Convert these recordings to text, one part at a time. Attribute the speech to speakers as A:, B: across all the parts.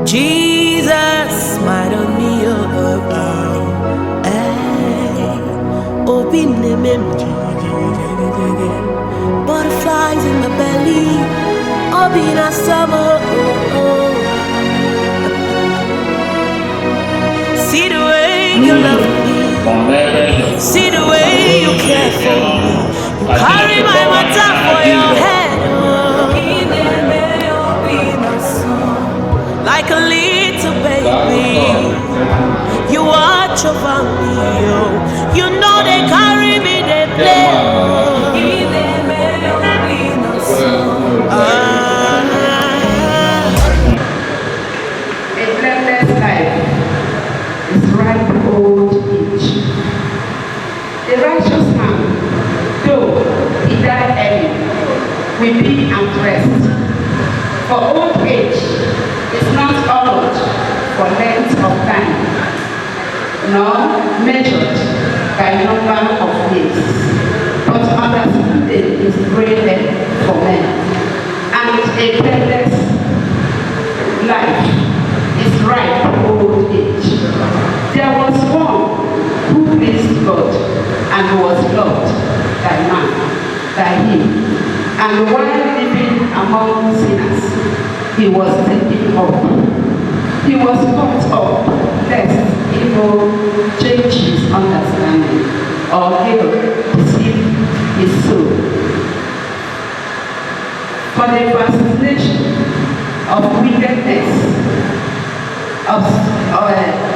A: Jesus smile on me, oh, oh, oh. Hey, obi na-eme m jigijigijigi. Butterflies in my belly, obi na-asọ m, oh, oh, oh. See the way you love me, see the way you care for me. You carry my matter for your head, oh. Like a little baby. You watch over me, oh. You know they carry me, they play, oh. Ah.
B: A blameless life is ripe old age. A righteous man, though he die early, will be at rest. For old age is not honored for length of time, nor measured by number of years. But understanding is greater for men, and a blameless life is ripe old age. There was one who pleased God and was loved by man, by him. And while living among sinners, he was taken up. He was caught up, lest evil change his understanding or guilt deceive his soul. For the fascination of wickedness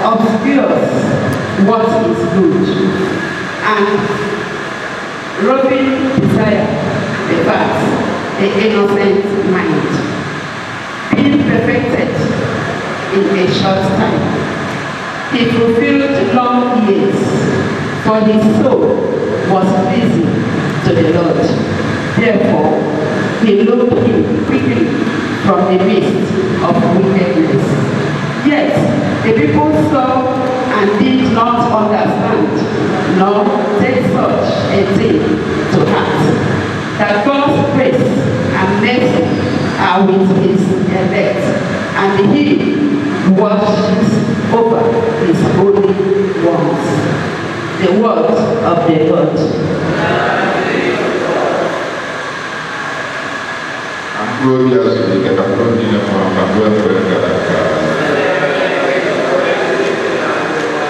B: obscures what is good, and roving desire perverts the innocent mind. Being perfected in a short time, he fulfilled long years, for his soul was pleasing to the Lord. Therefore, he looked him quickly from the midst of wickedness. Yet the people saw and did not understand, nor take such a thing to heart, that God's grace and mercy are with his elect, and he watches over his holy ones. The word of the Lord.
C: Ka mkpụrụ obi ya zuru ike, ka mkpụrụ obi niile nwụrụ anwụ, ka mkpụrụ obi gara aga,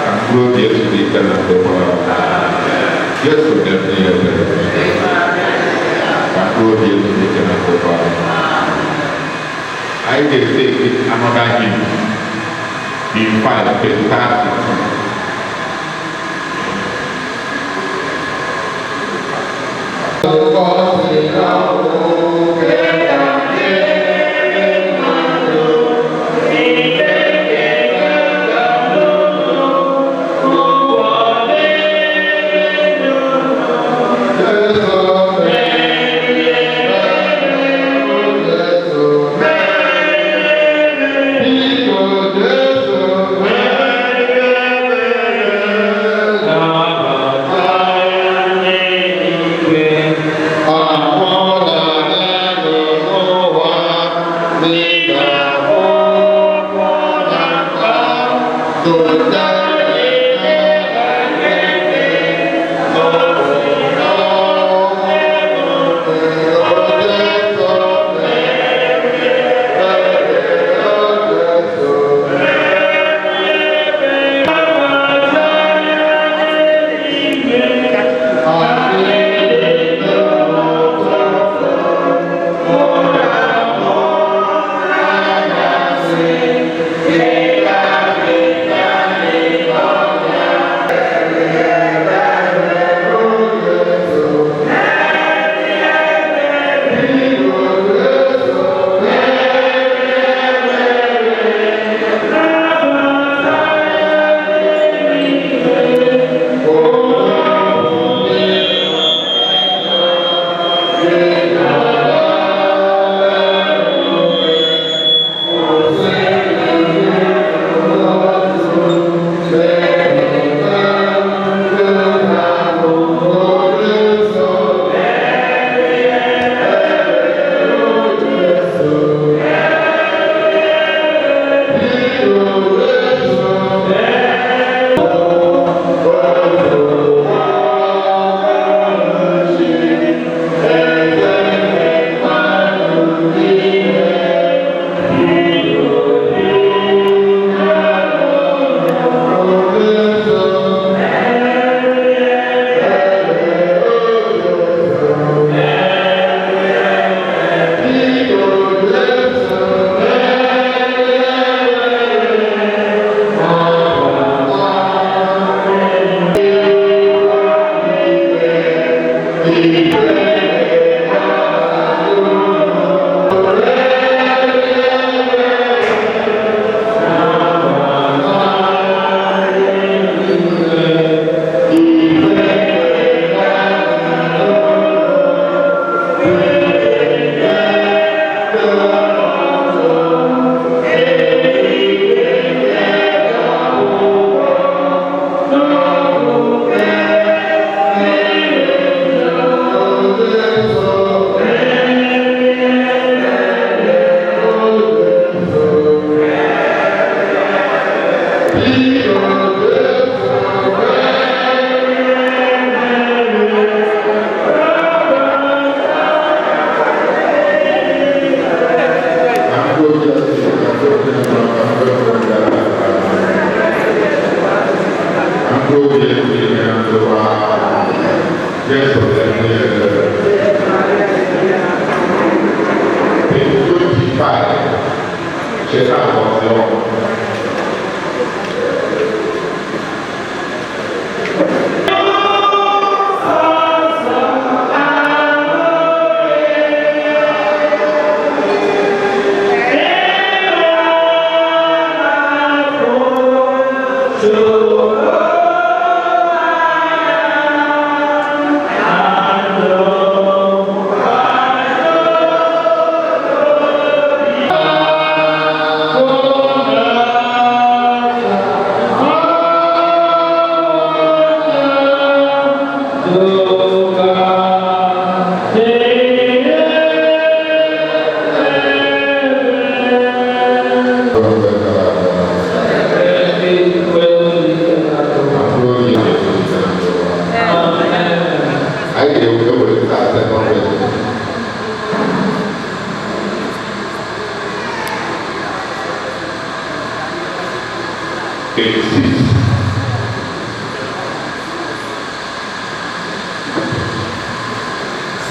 C: ka mkpụrụ obi ya zuru ike na ndokwa. Jesu mere ihe ebere, ka mkpụrụ obi ya zuru ike na ndokwa. Anyị ga-ete another hymn, hymn 5, page 30.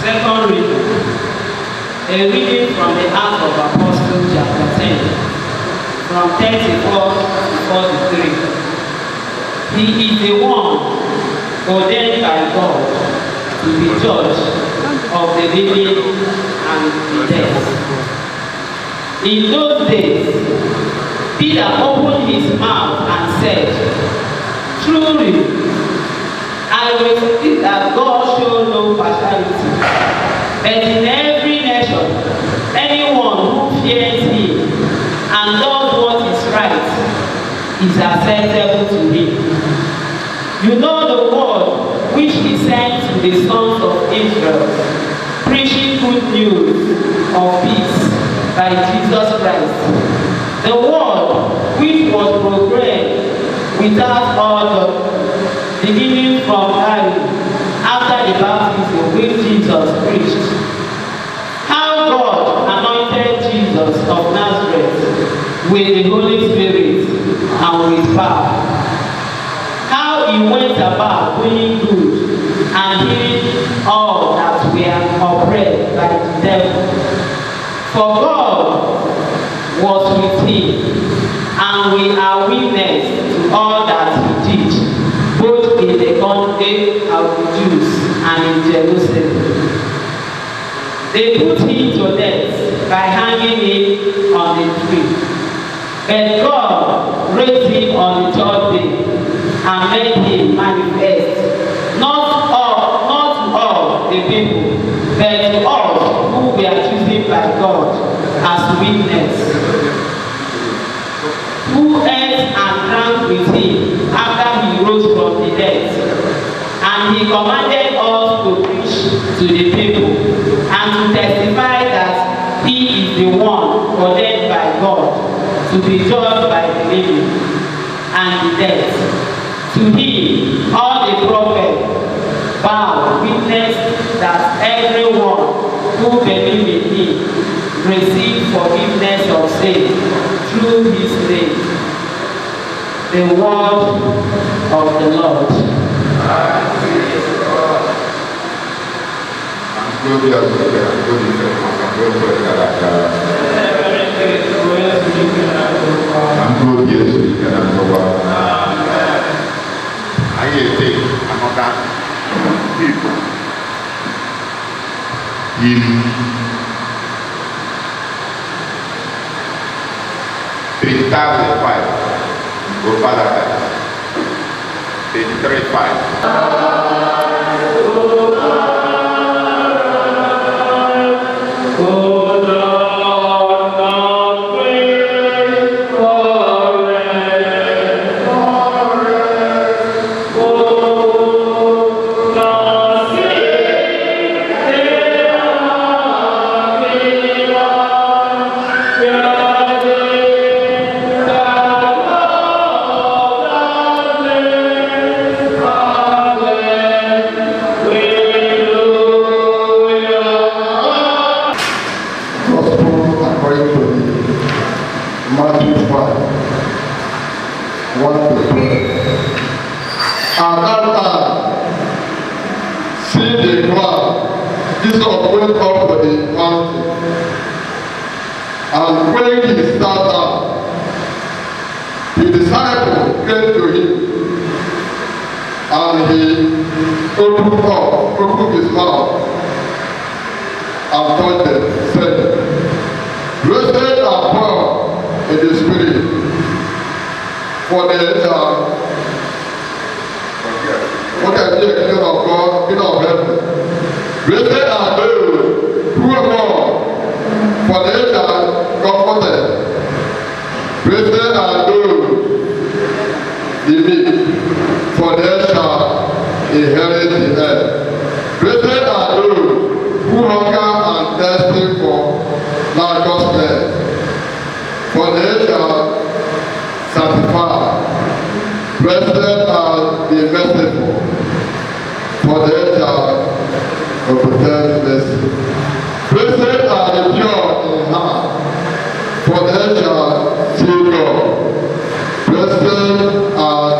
B: Second reading, a reading from the Acts of Apostles, chapter 10, from 34 to 43. He is the one ordained by God to be judge of the living and the dead. In those days, Peter opened his mouth and said, "Truly, I will see that God showed no partiality, but in every nation, anyone who fears him and does what is right is acceptable to him. You know the word which he sent to the sons of Israel, preaching good news of peace by Jesus Christ. The word which was proclaimed without order, beginning from Galilee, after the baptism which Jesus preached. How God anointed Jesus of Nazareth with the Holy Spirit and with power. How he went about doing good and healing all that were oppressed by the devil. For God was with him, and we are witness to all that he did, both in the country of the Jews and in Jerusalem. They put him to death by hanging him on the tree. But God raised him on the third day and made him manifest, not to all the people, but to us who were chosen by God as witness, who ate and drank with him after he rose from the dead. And he commanded us to preach to the people and to testify that he is the one ordained by God to be judged by the living and the dead. To him, all the prophets bear witness that everyone who believes in him receive forgiveness of sin through his name." The word of the Lord.
C: Mkpụrụ obi azụike na mkpụrụ obi ike maka mkpụrụ obi gara aga na mkpụrụ obi ezuru ike na ndokwa. Anyị ga-take another hymn. Hymn 3005, Go Paradise. Page 35.
D: Oh, According to the Matthew 5, 1 to 12. At that time, see the crowd, Jesus went up to the mountain. And when he sat down, the disciples came to him, and he opened his mouth, and taught them, saying, "Blessed are poor in the spirit, for they shall what I be the kingdom of God, kingdom of heaven. Blessed are those who are poor, for they shall comforted. Blessed are those the meek, for they shall inherit the earth. Blessed are those who hunger and thirst for righteousness, for they shall satisfy. Blessed are the merciful, for they shall obtain mercy. Blessed are the pure in heart, for they shall see God. Blessed are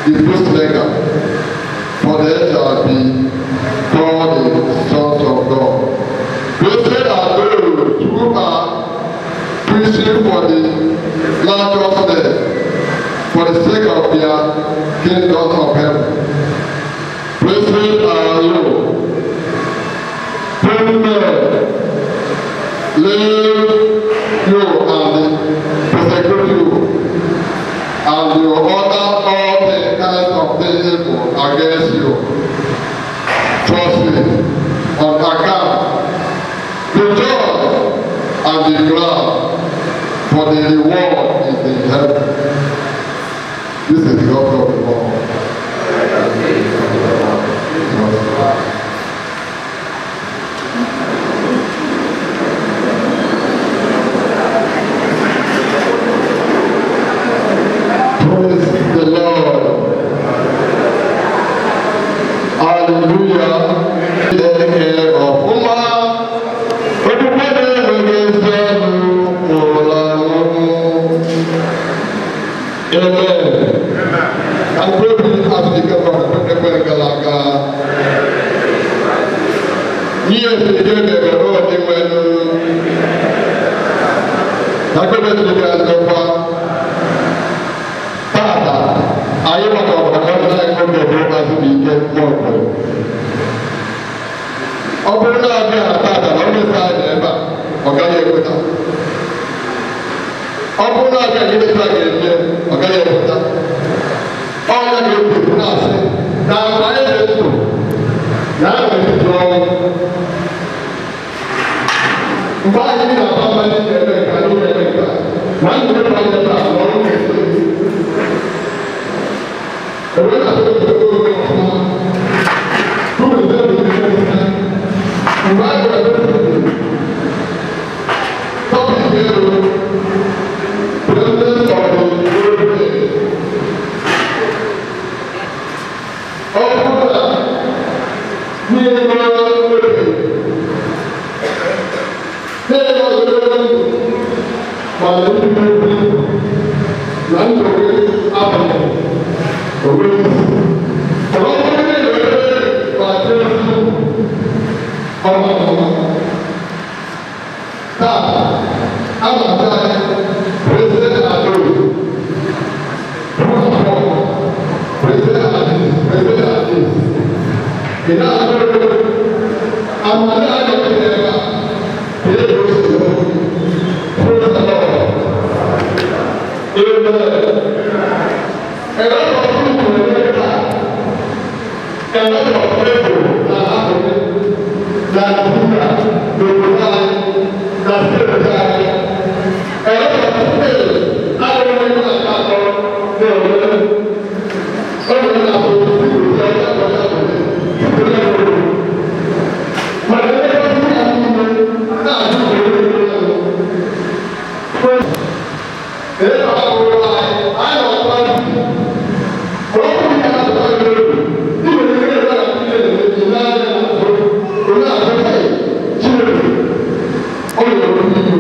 D: the peacemaker, for they shall be called the sons of God. Blessed are those who are preaching for the righteousness, for the sake of their kingdom of heaven. Blessed are you, when men revile you and persecute you, and you utter all the kinds of things evil against you falsely on account. Rejoice and be glad, for the reward is in heaven." This is the gospel of the Lord. Praise the Lord. Hallelujah. Chineke ọfụma, okwukwe na-enweghị ezi ọrụ nwụrụ anwụ. Amen. Ka mkpụrụ obi azụlike ekpere gara aga. Ihe ezulike mere ọ dị nwenu. Ka mkpụrụ ezulike ndokwa. Tata, anyị gbakọrọ nwanne anyị nwoke bụ Azụbụike Nwaokwe. Ọ bụrụ na abịa na tata na onye isi anyị ebe a, ọ gaghị ekweta. Ọ bụrụ na abịa na ihe a ga-eme, ọ gaghị ekweta. Ọ ya ga-ekwu na-asị na mgbe anyị dị ndụ na a na-etiti ọnwụ. Mgbe anyị na-aba mba ndị na-eme nke anyị na-eme nke a, na ndụ ebe anyị ebe a na ọrụ na-esi. Ewee na-asị otu ebe ọfụma. Tupu ebe ebe mgbe anyị gwara president, topic elu, president of the old age. Ọ bụrụ na n'ime oge na-enye ogologo ndụ mana ndị na-ebi na ndụ gị abụghị onweghị isi. Mana ọ bụrụ na ị na-ere ma jee eziokwu, ọma ọma. Taa, a na-ata anyị President Adaobi, President Adis, President Adis. Ị na-agụ amala anyị dị ebe a, ka e gosi. Praise the Lord. Amen. A lot of people in America, a lot of people na Africa, na Nigeria, n'obodo anyị, na steeti anyị. A lot of people adịghị na atọ na-eme. Ọ nwere na politics, ọcha ọcha ọcha. Mana ebe ndị a niile na-ajụ obodo. Ee, ọ bụrụ anyị, anyị nọ ndị. Ọ bụrụ na a tụrụ egwu, ị nwere ike ịga na ndị na-eme n'anya na onye azụtaghị Chineke. Ọ nwere okwu.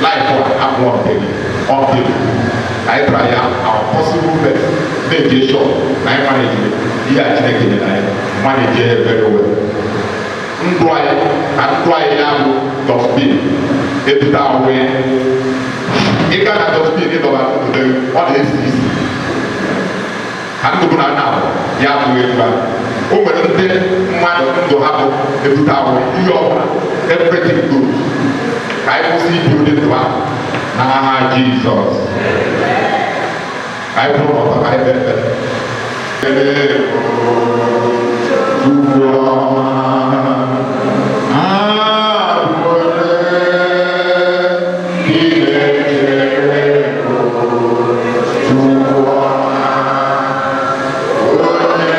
C: Life abụọ nke gị, ọ nke gị. Anyị try ya our possible best, make sure na anyị manage ihe a Chineke nyere anyị, manage ya very well. Ndụ anyị, ka ndụ anyị ya bụ dustbin ebute ahụ ya. Ịga na dustbin ịdọba ndụ gị, ọ na-esi isi. Ka ndụ bụ na nna bụ ya abụghị etu a. O nwere ndị mmadụ ndụ ha bụ ebute ahụ ihe ọbụla, everything goes. Ka anyị kwụsị ibi ụdị ndụ ahụ n'aha Jizọs. Ka anyị kwụrụ ọtọ, ka anyị kpee ekpere. Chukwu ọma, abụ ole ị na-echere, Chukwu ọma, onye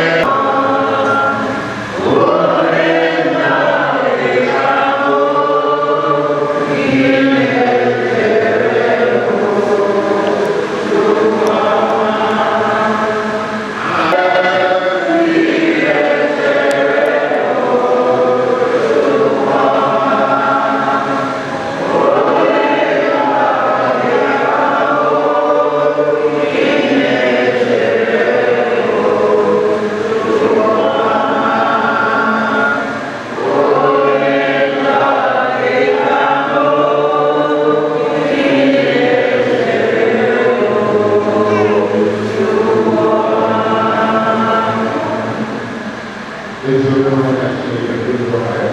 C: eziokwu na Chineke ndị ndụ ha ya,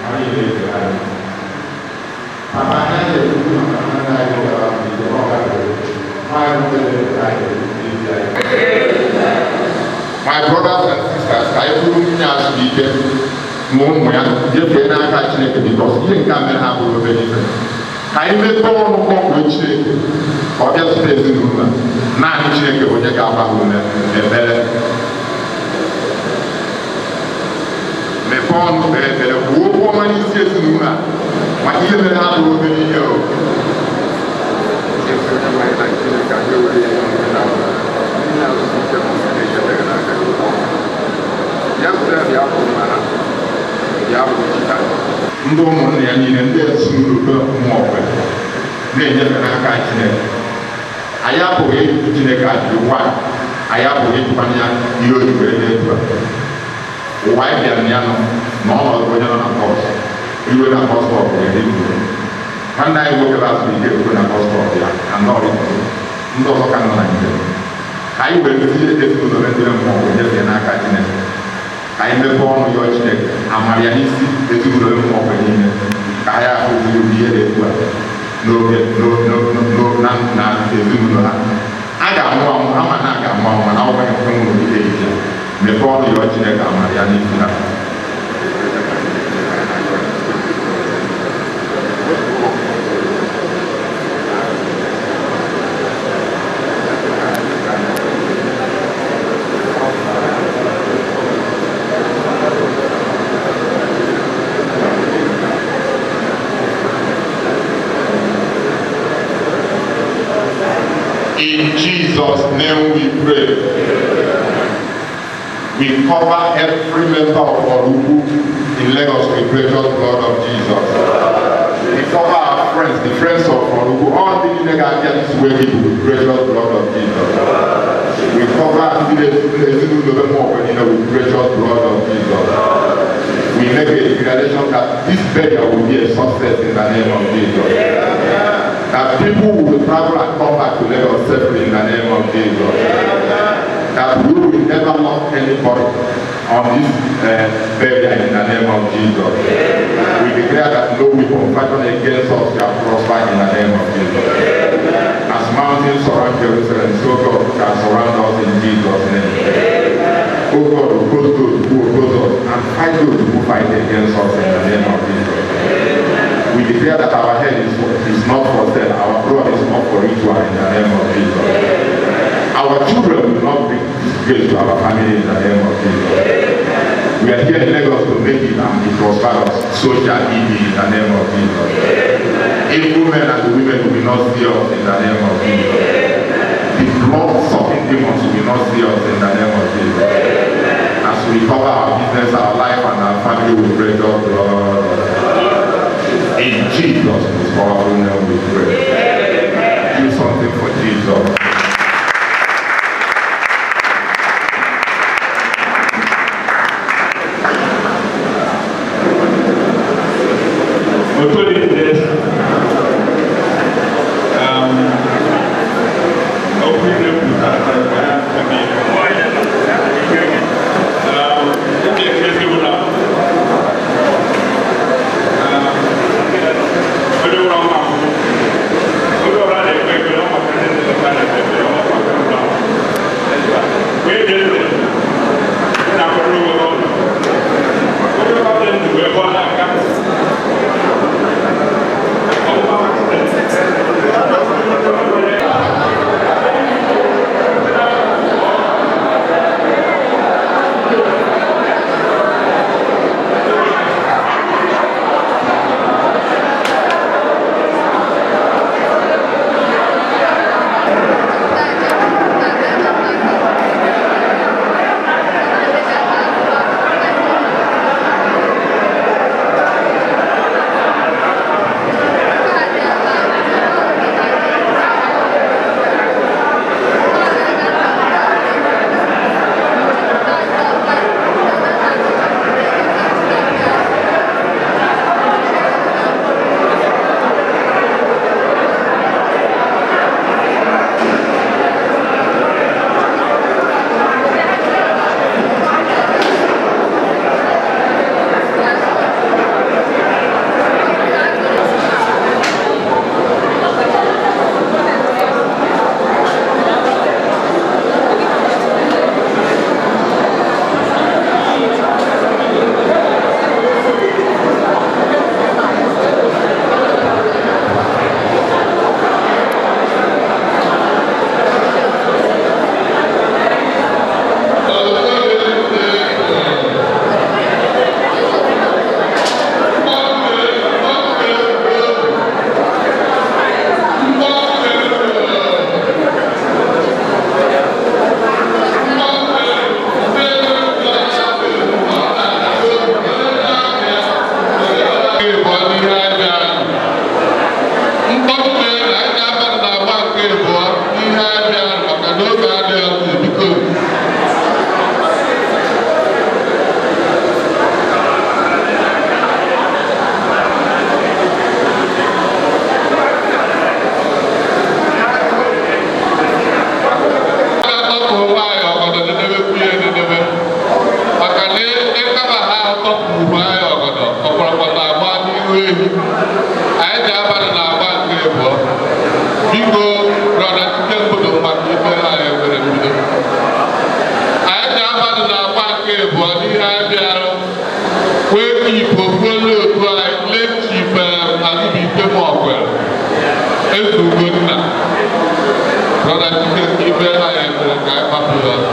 C: anyị na-efe anyị. Maka anyị na-ekwu maka nwanne anyị gara njem, ọ gafere nwaanyị nwere anyị n'ezi anyị. My brothers and sisters, ka anyị bụrụ nwunye Azụbike ma ụmụ ya jefee n'aka Chineke, because ihe nke a mere ha bụrụ obere ife. Ka anyị mepee ọnụ kpọkwuo Chineke ka ọ bịa zụta ezinụlọ a. Naanị Chineke bụ onye ga-agba ha ume. Ekpere, mepee ọnụ kpee ekpere, kwuo okwu ọma n'isi ezinụlọ a maka ihe mere ha bụrụ obere ihe o.
E: Ezi onye nwe anyị na Chineke, anyị ewere ihe omume na ihe Azụbike bụ na-echetaghị n'aka gị ụgwọ. Ya bụrụ ya bịa bụ mara ya bụ chita.
C: Ndị ụmụnne ya niile, ndị ezinụlọ be mmụọ na-enyefe n'aka Chineke. Anyị apụghị ịjụ Chineke ajụjụ nwa, anyị apụghị ịjụkwanye ya ihe o ji were na-etu a. Ụwa anyị bịara na ya nọ na ọnọdụ onye nọ na bus, iwe na bus stop ga-eri ndụ. Nwanne anyị nwoke bụ Azụbike erugo na bus stop ya na ndị ọrụ ndị ọzọ ka nọ na njem. Ka anyị were tinye ezinụlọ ndị mmụọ wee nyefee n'aka Chineke. Ka anyị mepee ọnụ yọọ Chineke amara ya n'isi ezinụlọ mmụọ niile, ka anyị ahụzi ụdị ihe dị etu a n'oge na na ezinụlọ ha. A ga-anwụ anwụ, ama na a ga-anwụ anwụ, mana ọ nweghị mfe nwụrụ ihe iji ya. Mepee ọnụ yọọ Chineke amara ya n'isi ha. In Jesus' name we pray. We cover every member of Oraukwu in Lagos with precious blood of Jesus. We cover our friends, the friends of Oraukwu, all the ga-abịa this way with precious blood of Jesus. We cover ndị ezinụlọ mmụọ niile with precious blood of Jesus. We make a declaration that this burial will be a success in the name of Jesus. That people will travel and come back to Lagos safely in the name of Jesus. That we will never lose anybody on this burial in the name of Jesus. We declare that no weapon fashioned against us shall prosper in the name of Jesus. As mountains surround Jerusalem, so God shall surround us in Jesus' name. O God, oppose those who oppose us and fight those who fight against us in the name of Jesus. We declare that our head is not for sale, our blood is not for ritual in the name of Jesus. Our children will not bring disgrace to our family in the name of Jesus. We are here in Lagos to make it and be prosperous. So shall it be in the name of Jesus. Evil men and women will not see us in the name of Jesus. The blood-sucking demons will not see us in the name of Jesus. As we cover our business, our life, and our family with precious blood. In Jesus' His powerful name we pray. Do something for Jesus.
F: Otito dịrị Jesu. Okwu ile kwuru ndị ekezi bụ na onye nwụrụ ọnwa ahụhụ, onye ọbụla na-ekpe ekpere, ọ maka ndị na-ekpe na-ekpe ekpere, ọ maka ndị ụlọ wee dị ndụ, ị na-akwado onwe gị ọnụ. Onye ọbụla dị ndụ wee gụọ n'aka.
D: Biko, Brother Chike maka ife ha ewere mbido. Anyị ga-abalị na agba nke abụọ n'ihe anyị bịara wee chief ofuolu otu anyị, late Chief Azubike Mọkwere Eze Ugonna. Brother Chike, ife ha ewere ka anyị kpapụ ya ọsọ.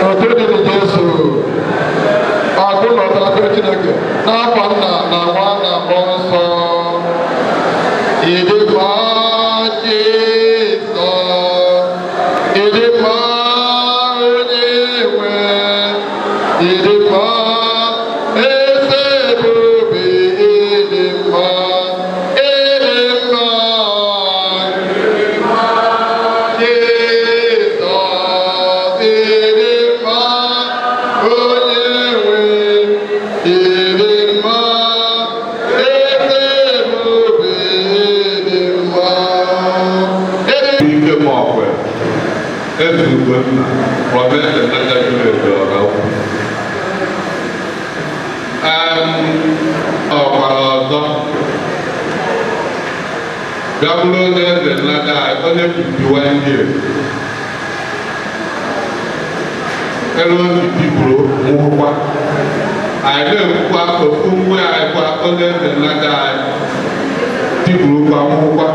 G: Otito dịrị Jesu. Agụ lọtara be Chineke n'afọ nna na nwa na mmụọ nsọ. Ịdịkwa Jizọs, ịdịkwa onye nwe, ịdịkwa eze ebube, ịdịkwa, ịdịkwa Jizọs, ịdịkwa onye nwe, ịdịkwa eze ebube, ịdịkwa.
D: Ike Mọkwe Eze Ugonna from Eze Nnaja Village, Ọraukwu. Ọkwara ọzọ bịa bụrụ onye eze nnaja anyị, onye 51 years elu otu biburu nwụrụkwa. Anyị na-ekwukwa ofu nwa anyị kwa, onye eze nnaja anyị tiburukwa nwụrụkwa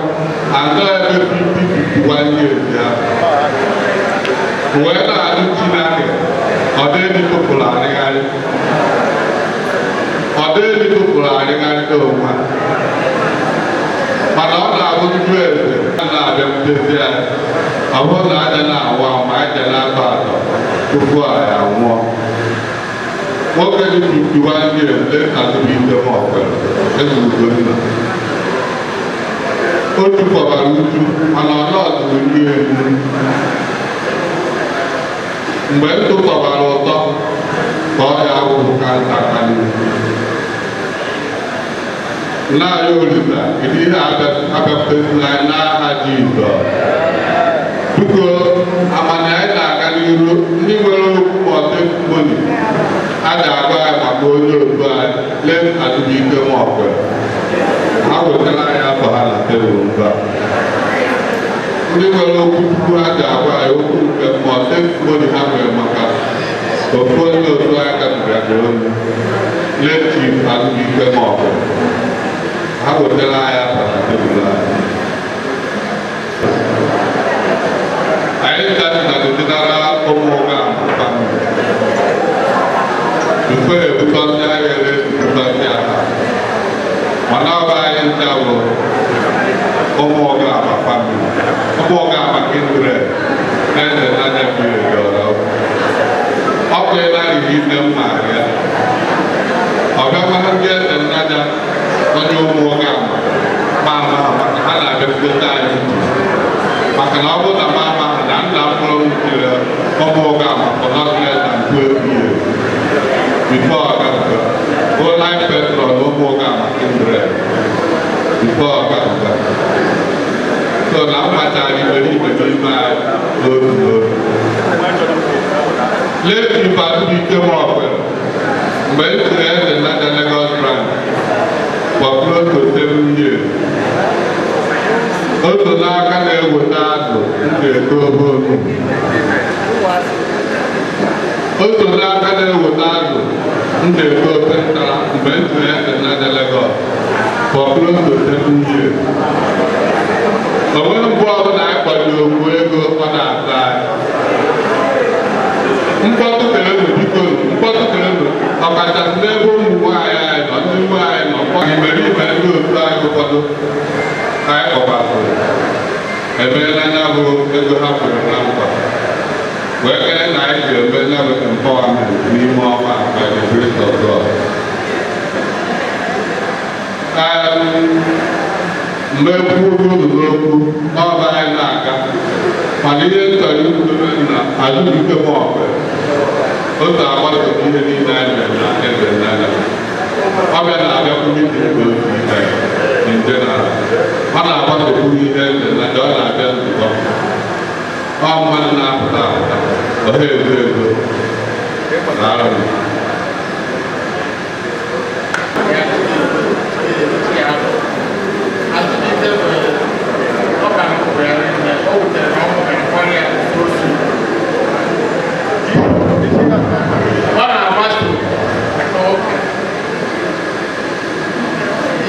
D: anọ ebe 50 51 years ya wee na-alụ. Chineke, ọ dịghị tụpụrụ arịgharị, ọ dịghị tụpụrụ arịgharị n'onwe, mana ọ na-abụ tupu eze na-abịa mpezi anyị, ọ bụrụ na aja na-awa ma aja na-atọ atọ tupu anyị anwụọ. Nwoke dị 51 years, late Azubike Nwaokwere, Eze Ugonna. O tukwabara uju, mana ọ nọọdụrụ ihe egwu. Mgbe ndụ tọbara ụtọ ka ọ ya wụ cancer karịrị. Nna anyị Olisa, kedu ihe abịakwutezila anyị n'aha Jizọs. Biko, amana anyị na-aga n'iru, ndị nwere okwu ma testimony a ga-agwa anyị maka onye otu anyị, late Azubike Nwaokwere, ha wetara anyị afọ ha na tebụl mba. Ndị nwere okwu Chukwu ha ga-agwa anyị, okwu nke mmụọ, testimony ha nwere maka ofu onye otu anyị gabigara onu, late Chief Azubike Nwaokwere, ha wetara anyị afọ na tebụl anyị. Anyị ncha na the general ụmụụga family before ebutọsị ahịa ere, ebutọsị aha, mana ọ bụ anyị ncha bụ ụmụọga ama family, ụmụọga ama kindred na-eze n'anya mmiri dọrọ. Ọ bụ ebe a riri nne m maara ya. Ọ bịakwana ndị eze nnaja onye ụmụọga ama ma ama maka ha na-abịakwute anyị, maka na ọ bụrụ na m ama na nna m mụrụ m jiri ụmụọga ama for not less than 12 years before ọ gafere bụ life patron ụmụọga ama kindred before ọ gafere. So na m machara iberibe n'ime anyị n'otu n'otu. Late Chief Azubike Nwaokwere, mgbe m siri eze nnaja Lagos branch for close to 7 years, otu n'aka na-eweta azụ m ga-eto ofe onugbu, otu n'aka na-eweta azụ m ga-eto ofe ntara mgbe m siri eze nnaja Lagos for close to 7 years. O nweghị mgbe ọbụla anyị kpọrọ okwu ego ọ na-asa anyị. Mkpọtụ kelenu, biko, mkpọtụ kelenu, ọkachasị n'ebe ụmụ nwaanyị anyị nọ, ndị nwaanyị nọ. Iberibe ndị otu anyị ụfọdụ anyị kpọkwasịrị emeela anya bụ ego ha kwere na nkwa wee kere na anyị ga-eme ya bụ empowerment n'ime ọnwa by the grace of God. Mgbe kwuru unu n'okwu n'ọba anyị na-aga, mana ihe m chọrọ ikwuru na Azubike Nwaokwere otu agbaso ihe niile anyị mere na eze n'anya. Ọbịa na-abịakwu meeting ka otu ihe in general ọ na-agbasokwu ihe eze n'anya. Ọ na-abịa nzukọ, ọ mmadụ na-apụta apụta, ọha ezo ezo na arụ.
H: Ọ na-agbaso n'ụka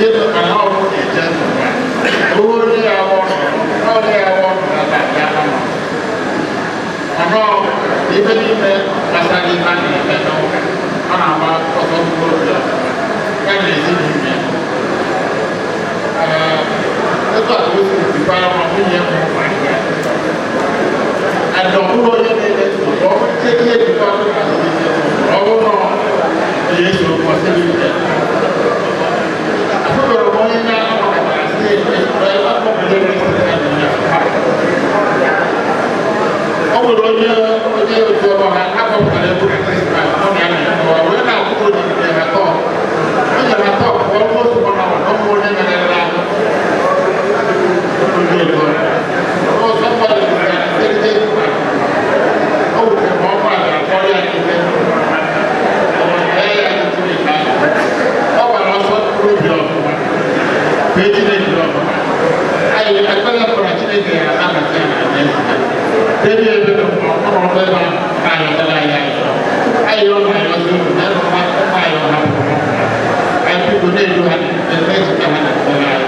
H: ihe mana ọ bụ eje nzukọ onye ya ọrụ ya ọrụ na ya nọ ọnọ ife niile gbasara ife a na-eme n'ụka. Ọ na-agba ọsọ mkpụrụ obi ọfụma ya na ezinụlọ ya. Etu a ka o si jikwara ma nwunye m ụmụaka ya and ọ bụrụ onye na-ele nsogbu, ọ bụrụ ihe jikwa na ọ bụrụ na ihe so kwasịrị ike. Afụbara m onye na-anọkọtara steeti ebe akpọpụta. Ọ nwere onye otu ọgbọ ha akpọpụtara egwu na Krismas, ọ na ya na wee na-akwụkwọ onyinye ha tọọ o nyere ha tọọ almost one hour. Ọ bụ onye merere ahụ onye otu ọrụ ọ somebody o wutere ma ọ gbara akpọrọ ya n'ike ya Chineke ahụ. Ọ gbara ọsọ mkpụrụ obi ọfụma, fee Chineke ọfụma. Anyị ekpere kpọrọ Chineke ya anabata ya na alaeze ya. Ebe ebe ọ nọrọ ebe ahụ na-ayọtara anyị ayọ anyị ọ na-ayọzi unu na ụmụ anyị ọ hapụrụ anyị, biko na-edu ha na-echeta ha na ekpere anyị.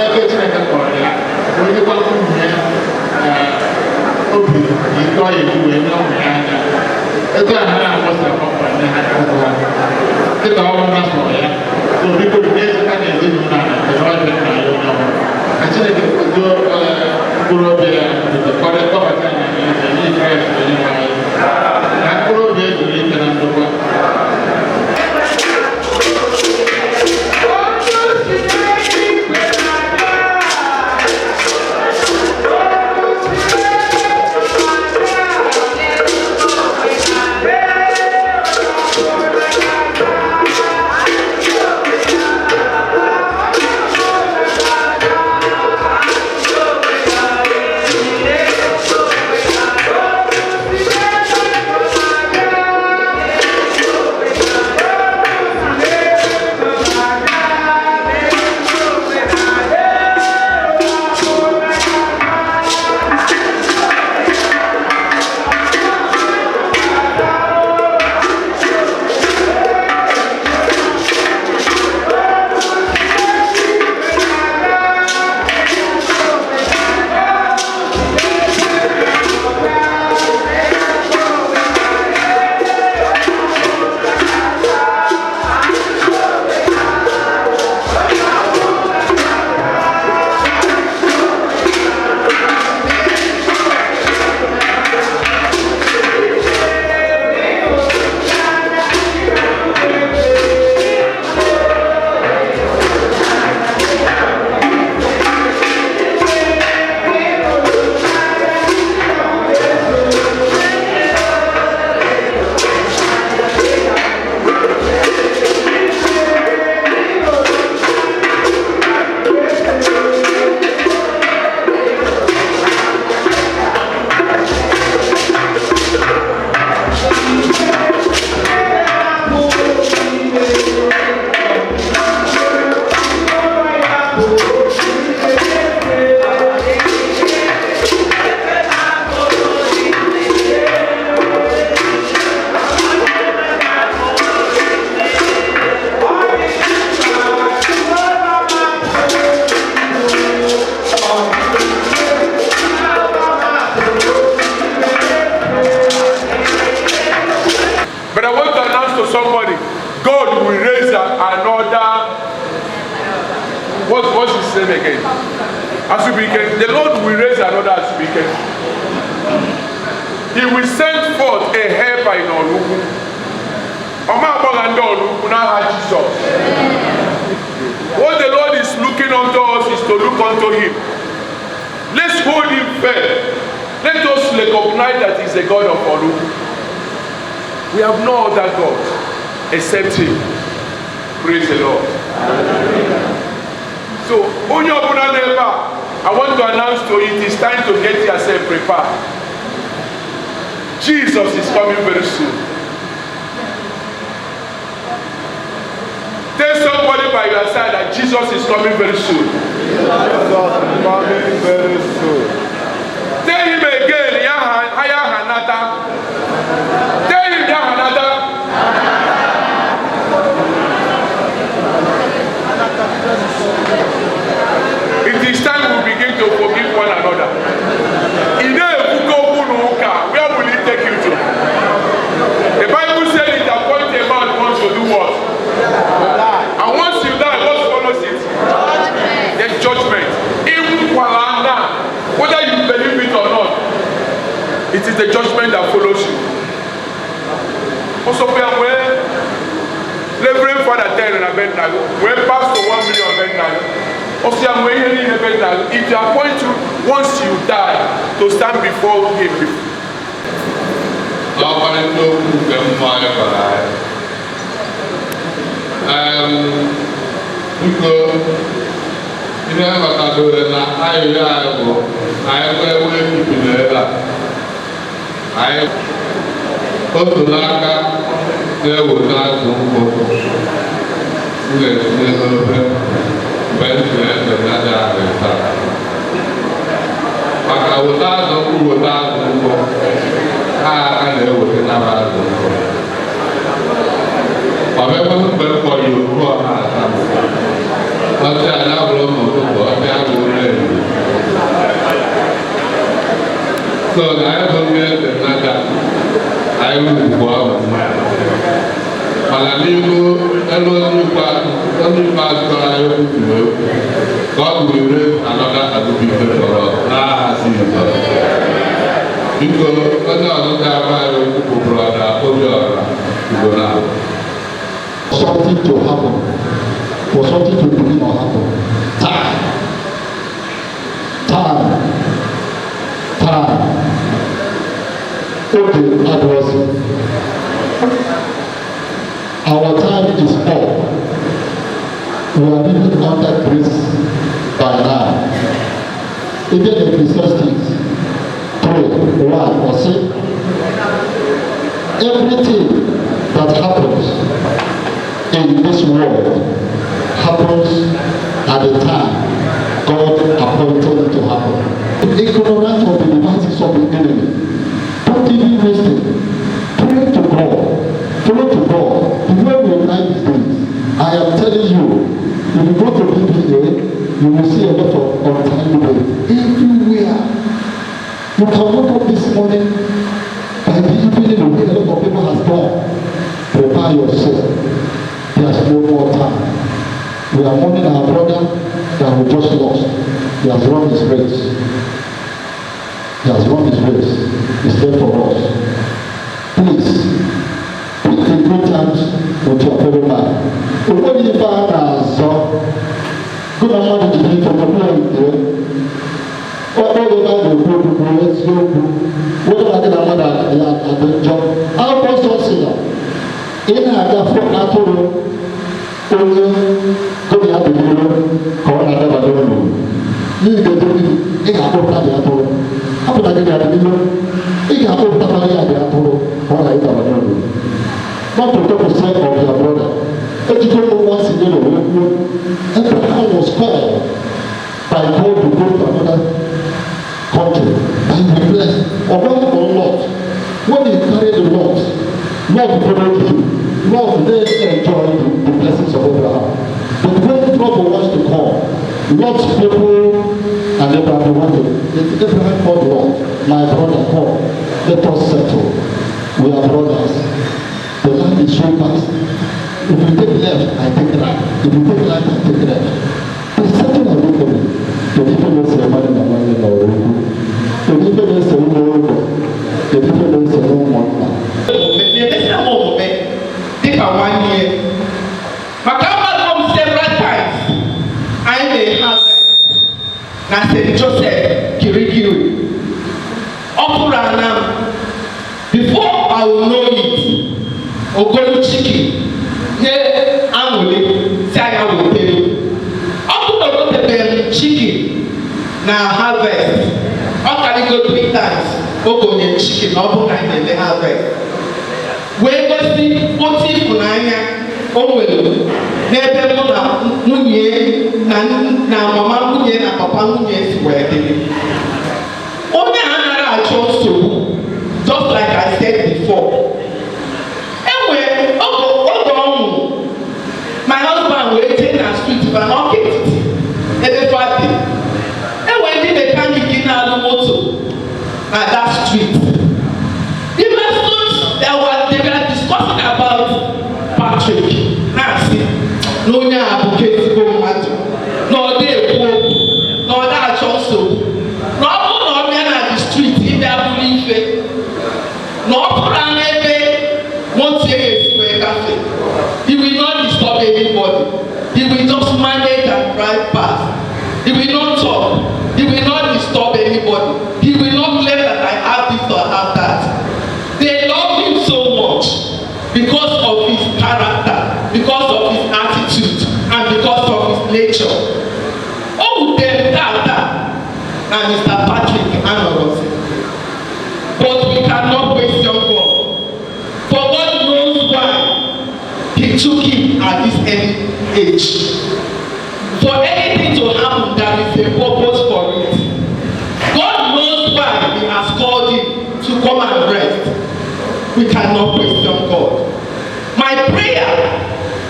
H: Ebe Chineke kpọrọ ya onye kwa nwunye ya obi ike ọ ya eji wee nye ụmụ ya anya etu a ha na-agbasa ọkwa nne ha ụgwọ ha dịka ọrụ na sọrọ ya. So biko na-echeta na ezinụlọ a na ọjọọ na ya onye ọbụla ka Chineke kwado mkpụrụ obi ya kọrịta ya na eze n'ihi Kraịst onye nwe anyị, na mkpụrụ obi ezuru ike na ndokwa.
F: somebody, God will raise another. What's his name again? Azubike. The Lord will raise another Azubike. He will send forth a helper in Oraukwu. Ọma agbagha ndị Oraukwu n'aha Jizọs. What the Lord is looking unto us is to look unto him. Let's hold him firm. Let us recognize that he's the God of Oraukwu. We have no other God except him. Praise the Lord. So, onye ọbụla nọ ebe a, I want to announce to you, it is time to get yourself prepared. Jesus is coming very soon. Tell somebody by your side that Jesus is coming very soon.
D: Jesus is coming very soon.
F: Tell him again, ya hanata. Tell him ya hanata. It is time we begin to forgive one another. Where will it take you to? The Bible said it appoints a man wants to do what? And once you die, what follows it? The judgment. Whether you believe it or not, it is the judgment that follows you. Also, Reverend Father 10 and Abednego, when pastor 1 million Abednego, also, if you appoint you once you die to stand before him.
D: N'ọkparịta okwu nke mmụọ anyị gwara anyị, biko, ihe ghọtadoro na ayịyọ anyị bụ anyị nwee wee bipụrụ ebe a anyị otu n'aka na-eweta azụ nkwụ m ga-etinye n'ofe mgbe m si eze na ahụ taa maka weta azụ nkwụ weta azụ nkwụ ha aka na-eweta naba azụ nkwụ ọ bịakwa mgbe m kpọrọ ya okwu ọha asa ọsị anya bụrụ n'ụtụtụ ọsị abụrụ n'ehihie. So na anyị bụ ndị eze n'aka anyị ugbu ahụ mana n'ihu elu onye ikpeazụ kọrọ anyị okwu kwuru okwu ka ọ bụ ire anọda Azubike kpọrọ n'aha Jizọs. Biko onye ọzọ ga-agba anyị okwu bụ Brọda Obiora ugboro abụọ.
G: Something to happen, for something to begin to happen. Time, time, time. Okay, address. Our time is up. We are living under grace by now. Even Ecclesiastes 3:1 or 6, everything that happens in this world happens at the time God appointed it to happen. Ignorance of the devices of the enemy. Don't even waste it. Pray to God. Pray to God. The way we like these things, I am telling you, if you go to BBA, you will see a lot of untimely death everywhere. You can wake up this morning, by the evening, you hear a lot of people has gone. Prepare yourself. There's no more time. We are mourning our brother that we just lost. He has run his race. He has run his race. It's there for us. Please, pick the good times with your fellow man. Only if I na-azọ, gụ na mmadụ jiri ife ọbụla nke ọ ebe a na-ekwu okwu kwuru eziokwu wee na gị na mmadụ adị njọ. Akwụkwọ nsọ si na ị na-agafe atụrụ onye gụrụ ya dị n'iru ka ọ na-adaba n'ụlọ n'ihi ga-eje mmiri ị ga-akpọpụta dị atụrụ apụta gị dị n'iru ị ga-akpọpụtakwa ya dị atụrụ ka ọ na-adaba n'ụlọ. Not to talk to say of your brother. Ejike ụmụ si n'ụlọ wee kwuo Abraham was called by God to go to another country and he blessed. Ọgbọ́n for Lot. When he carried the Lot, Lot followed him. Lot then enjoyed the blessings of Abraham. But when trouble wants to come, Lot's people and Abraham wanted. Abraham called Lot, my brother, come, let us settle. We are brothers. The land is so vast. If you take left, I take right. If you take right, I take left. The setting of it, kedu ife na-ese nwanne na nwanne na Oraukwu? Kedu ife na-ese ụlọ ụlọ? Kedu ife na-ese ụmụnna?
B: Na-emesịa m omume dịka nwanne ya, maka amadụ m several times anyị na-ehazi na St. Joseph Kirikiri. Ọ pụrụ ana m, before I will know it, ogolu chicken nye aṅụrị si anya wetere. Ọ bụrụ na o gotebeghị m chicken na harvest, ọ karịgo three times ogonye chicken na ọ bụrụ na anyị na-eme harvest, wee gosi otu ịfụnanya o nwere n'ebe mụ na nwunye na mama nwunye na papa nwunye si wee dịrị. Onye a anaghị achọ nsogbu. Just like I said before, enwere oge ọ nwụrụ, my husband wee jee na street ba n'ọka etiti ebe fadi enwere ndị mechanic na-alụ moto na that street. The persons that were they were discussing about Patrick, na-asị na onye a bụ ezigbo mmadụ, na ọ dị ekwu okwu, na ọ na-achọ nsogbu, na ọ bụrụ na ọ bịa na the street ịbịa bụrụ ife, na ọ bụrụ na ebe moto ya esi wee gafee, he will not disturb anybody. He will just manage and drive past. He will not talk. He will not disturb anybody. He will not claim that I have this or have that. They love him so much because of his character, because of his attitude and because of his nature. O wutere m tata na Mr. Patrick anọrọzi, but we cannot question God, for God knows why he took him at this early age. For anything to happen, there is a purpose for it. God knows why he has called him to come and rest. We cannot question God. My prayer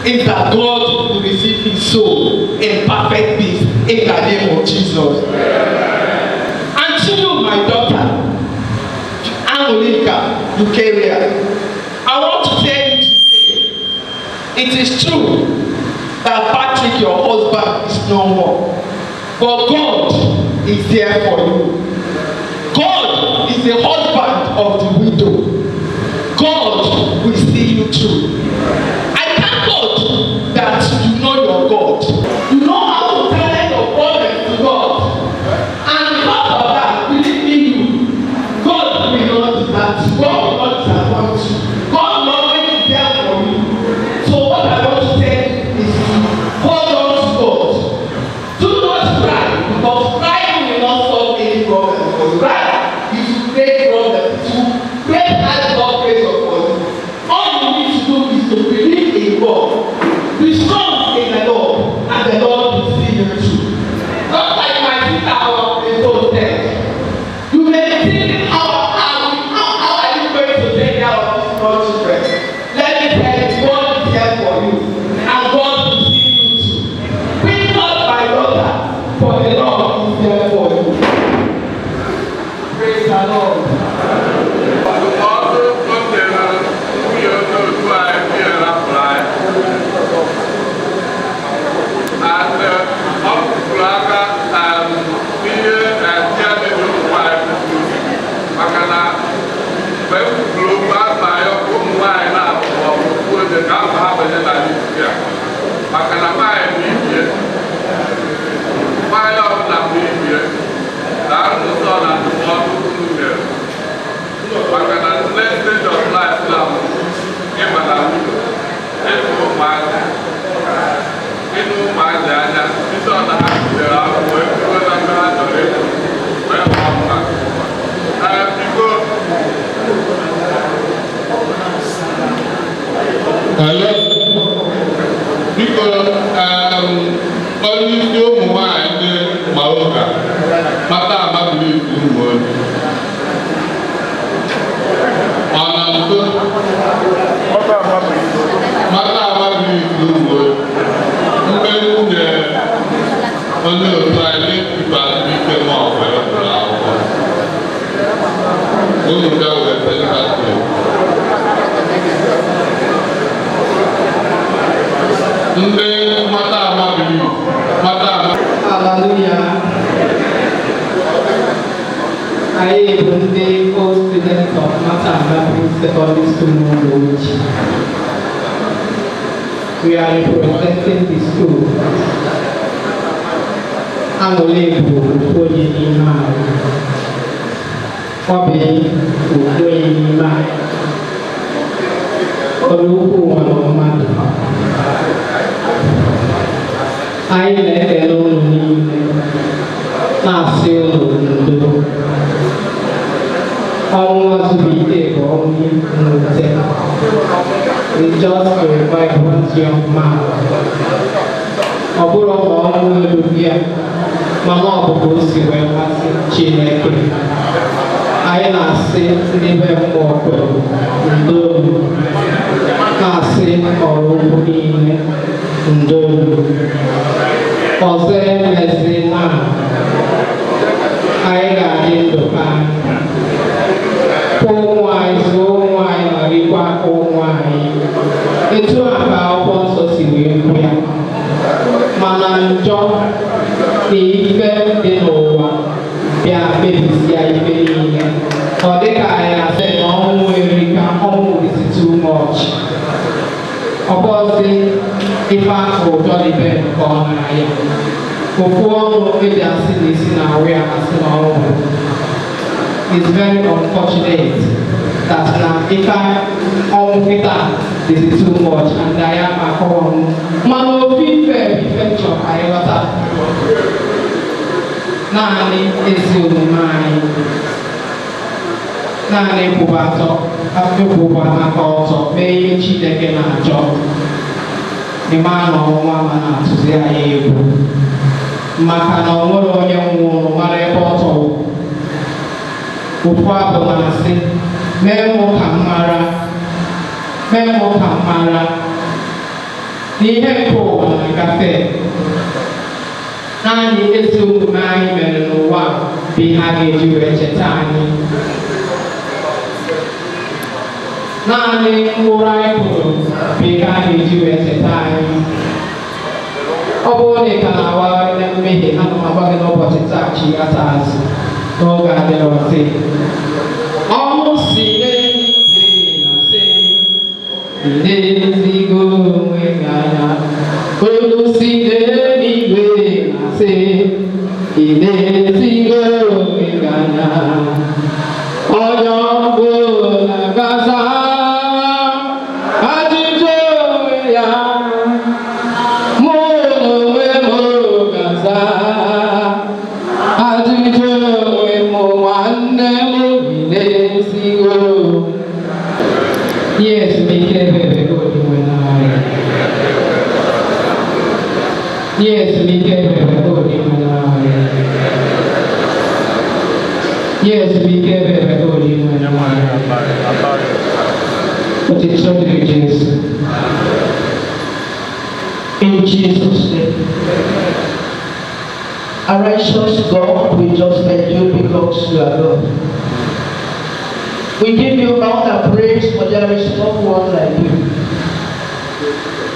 B: is that God will receive his soul in perfect peace in the name of Jesus. And to you, my daughter, Anulika Eucharia, I want to tell you today, it is true that Patrick, your husband, is no more. But God is there for you. God is the husband of the widow. God will see you through. I thank God that you know your God. You know how to tell your problems to God. And because of that, believe me, you, God will not desert you. God will not disappoint you. God will always be there for you. So what I want to tell you is to hold on to God. Do not cry, because crying will not solve any problem for you. Right? It will create problems. It will create high blood pressure for you. All you need to do is to believe in God. Be strong in the Lord, and the Lord will see you through. Just like my sister, our president said, you may be thinking, how are you going to take care of these small children? Let me tell you, God is here for you, and God will see you through. Weep not, my daughter, for the Lord is there for you. Praise the Lord.
E: Ndụmọdụ o nyere nwunye onye otu anyị bịa rapụrụ anyị and ọ kụpụrụ aka n'ihe chairman ụmụ nwaanyị kwuru, maka na mgbe m kwuru okwu asa ya, ụmụ nwaanyị na-abụ maọbụ ofu onye ka afọ ha banye na list a, maka na nwaanyị bụ ibie, nwaanyị ọbụla bụ ibie na nsọ na ndụmọdụ unu nyere, maka na next stage of life na ịba na nwunye, ịfụ ụmụazị, ịnụ ụmụazị anya site na ha kụziere akwụkwọ ekwuo na mgbe ha chọrọ ịpụ wee ghọọ mmadụ. Ee, biko.
D: Hello. Biko, onye isi ụmụ nwanyị ndị Maoka mata amabilis ụmụ onye ọ na nso mata amabilis ụmụ onye mgbe nwunye onye otu anyị n'ịba ike ma ọ bụ ụlọ akwụkwọ unu bịa weta ntachi. Ndị Mata Amabili, Mata Ama.
I: Hallelujah. Anyị bụ ndị old students of Mata Amabili Secondary School Umuoji. We are representing the school. Aṅụrị bụ ofu onye n'ime anyị. Ọ bụ ofu onye n'ime anyị. Oraukwu nwere mmadụ. Anyị na-ekele unu niile, na-asị unu ndo. Ọnwụ Azubuike bụ ọnwụ mwute. It's just a vibrant young man. Ọ bụrụ ma ọnwụ erughị ya, mana ọ bụ ka o si wee masị Chineke. Anyị na-asị ndị be mmụọ kwere ndolu, na-asị Oraukwu niile ndolu. Ọzọ emezi na anyị ga-adị ndụ ka anyị kwụ ụmụ anyị, zụọ ụmụ anyị, ma rikwa aka ụmụ anyị. Etu a ka akwụkwọ nsọ si wee kwu ya. Mana njọ na ife dị n'ụwa bịa mebisia ife niile. Ọ dịka anyị asị na ọnwụ erika, ọnwụ is too much. Ọ bụghịzi ife akụ ụjọ dị be nke ọ na-aya. Ofu ọnụ eji asị na isi na-awụ ya asị na ọnwụ. It's very unfortunate that na ife ọnwụ kịta is too much and anyị ama akọwa ọnwụ. Mana ofu ife bụ ife m chọrọ ka anyị ghọta. Naanị ezi omume anyị, naanị kwụba atọ, ịkwụba aka ọtọ, mee ihe Chineke na-achọ. Ịma na ọnwa ma na-atụzi anyị egwu, maka na ọ nwere onye nwụrụ mara ebe ọ tọrọ. Ofu abụ na-asị, "Mee mụ ka m mara, mee mụ ka m mara n'ihe nke ụwa na-agafe." Naanị ezi omume anyị mere n'ụwa bụ ihe a ga-eji wee cheta anyị. Naanị mkpụrụ anyị kụrụ bụ ihe a ga-eji wee cheta anyị. Ọ bụrụ na ị ka na-awagharị na mmehie, ana m agwa gị n'ụbọchị taa, chighata azụ n'oge adịrọzi. Ọnwụ si n'eluigwe na-asị, "Ilezigo onwe gị anya." Olu si n'eluigwe na-asị, "Ilezigo onwe gị anya." Onye ọbụla gaza ajụjụ onwe ya. Mụ onwe m gaza ajụjụ onwe m. Nwanne m, ilezigo. Nye ezumike ebebe gị, Onyenwe anyị. Nye ezumike ebebe gị, Onyenwe anyị. Nye ezumike ebebe gị, Onyenwe anyị. Otito dịrị Jesu.
J: In Jesus' name. A righteous God, we just thank you because you are God. We give you all the praise, for there is no one like you.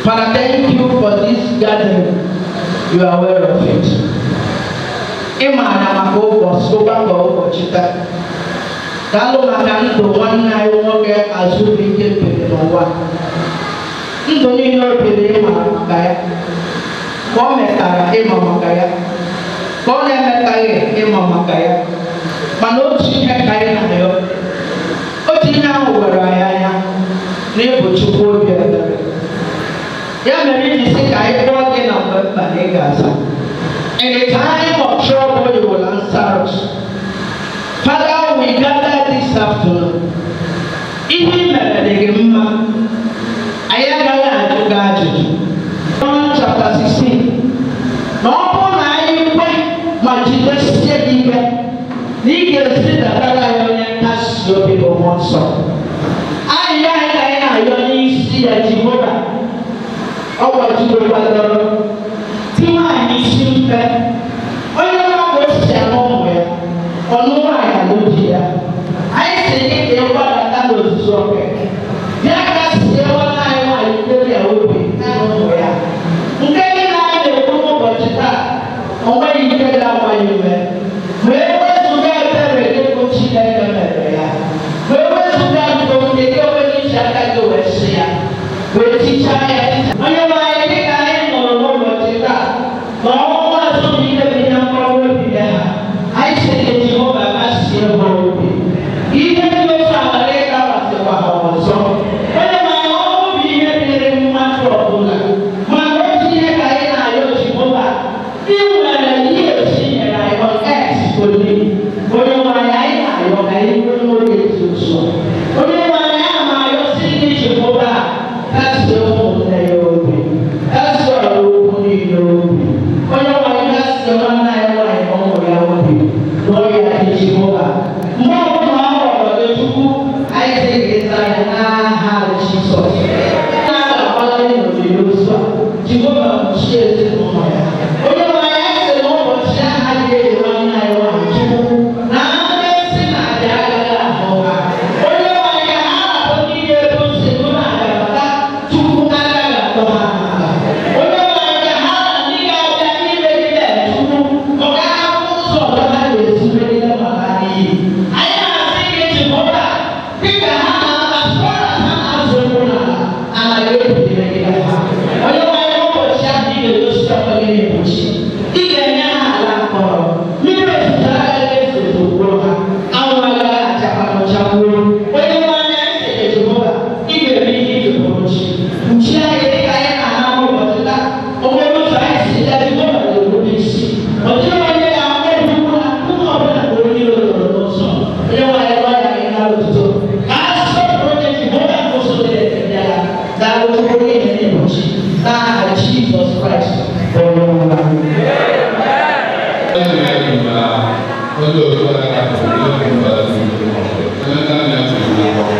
J: Father, thank you for this gathering. You are aware of it. Ị maara maka ụbọchị ọgbakọ ụbọchị taa. Daalụ maka ndụ nwanne anyị nwoke Azụbụike biri n'ụwa. Ndụ niile o biri, ịma maka ya. Ka o metara, ịma maka ya. Ka ọ na-emetaghị, ịma maka ya. Mana otu ihe ka anyị na-ayọ. Otu ihe ahụ were anyị anya na ịbụ Chukwu obi ebere. Ya mere iji sị ka anyị kpọọ gị na mgbe mkpa na ị ga-aza. In the time of trouble, you will answer us. Father, we gather this afternoon. Ihe i mere dị gị mma. Anyị agaghị ajụ gị ajụjụ. John chapter 16. Na ọ bụrụ na anyị kwe ma jidesie gị ike, na ị ga-ezidatara anyị onye nkasi obi bụ Mmụọ Nsọ. Anyị anyị ka anyị na-ayọ n'isi ya, Jehova. Ọ gbajuru di nwaanyị isi mfe. Onye mmadụ o si anụ ụmụ ya, ọnụ nwaanyị alụ di ya. Anyị si gị ka ị gbadata n'ozuzu oke. Bịa ka sie nwanne anyị nwaanyị mkpebi a obi na ụmụ ya. Jizọs. Na-agbalị n'olili ozu a, Jehova kpuchie ezinụlọ ya. Onye nwe anyị sị na ụbọchị ahụ adịghị nwanne anyị nwaanyị Chukwu na ndị si na aja agaghị ahụ ha. Onye nwe anyị, ka ha rapụ ndị na-ebu nsogbu na-abịabata, Chukwu agaghị atọ ha n'ala. Onye nwe anyị, ka ha na ndị ga-abịa imegide Chukwu, ọ ga-ahụ ụzọ ọzọ ha ga-esi megide ma ha n'iyi. Anyị na-asị gị, Jehova, dịka ha na-as far as ha na-azụ ụkwụ n'ala, ala ga-ebuli megide ha. Onye nwe anyị, ụbọchị ahụ ị ga-egosi onwe gị n'egbochi, ị ga-enye ha ala akọrọ. Mmiri ozuzo agaghị ezozo gwuo ha, anwụ agaghị achakwanụ chagbuo. Onye nwe anyị, anyị sị gị, Jehova, ị ga-eme ihe ị ga-eburu chi. Kpuchie anyị dịka anyị na-ana n'ụbọchị taa. O nwere ụzọ anyị si gaa, Jehova ga-erube isi. Ọ dịghị onye ga-akpọ ukwu na nkume ọbụla ka onye iro tọrọ n'ụzọ. Onye nwe anyị, gwa ya anyị nara otuto. Ka a sọpụrụ onye Jehova nke ụzọ dị ndị agha. Daalụ Chukwu n'ihi na ịbụchi. N'aha Jizọs Kraịst bụ onye nwe anyị.
D: Onye otu anyị hapụrụ ihe mba onye naanị ya siri ọrụ.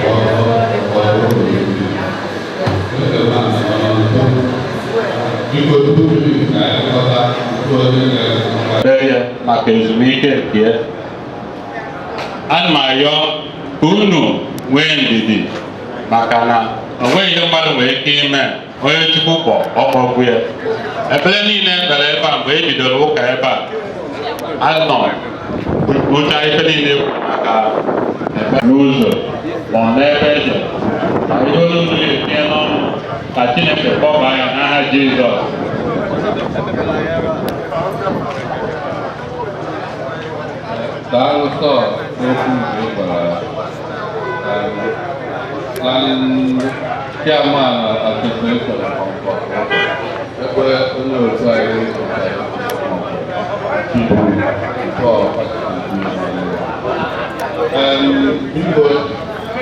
D: Biko, tupu ka anyị ghọta onye
F: Ekpere ya maka ezumike nke ya. Ana m ayọ ka unu nwee ndidi, maka na o nweghị ihe mmadụ nwere ike ime. Onye Chukwu kpọ, ọkpọgbu ya. Ekpere niile ekpere ebe a mgbe e bidoro ụka ebe a, anọ bụcha ife niile e kwuru maka ekpere n'ụzọ ma ọ n'ebe eje ka ihe olu unu ga-etinye n'ọnụ, ka Chineke kpọbaa ya n'aha Jizọs.
D: Daalụ sọ n'okwu nke ị gwara ya. Planning chairman association ebe onye otu anyị Chief Paul. Biko, anyị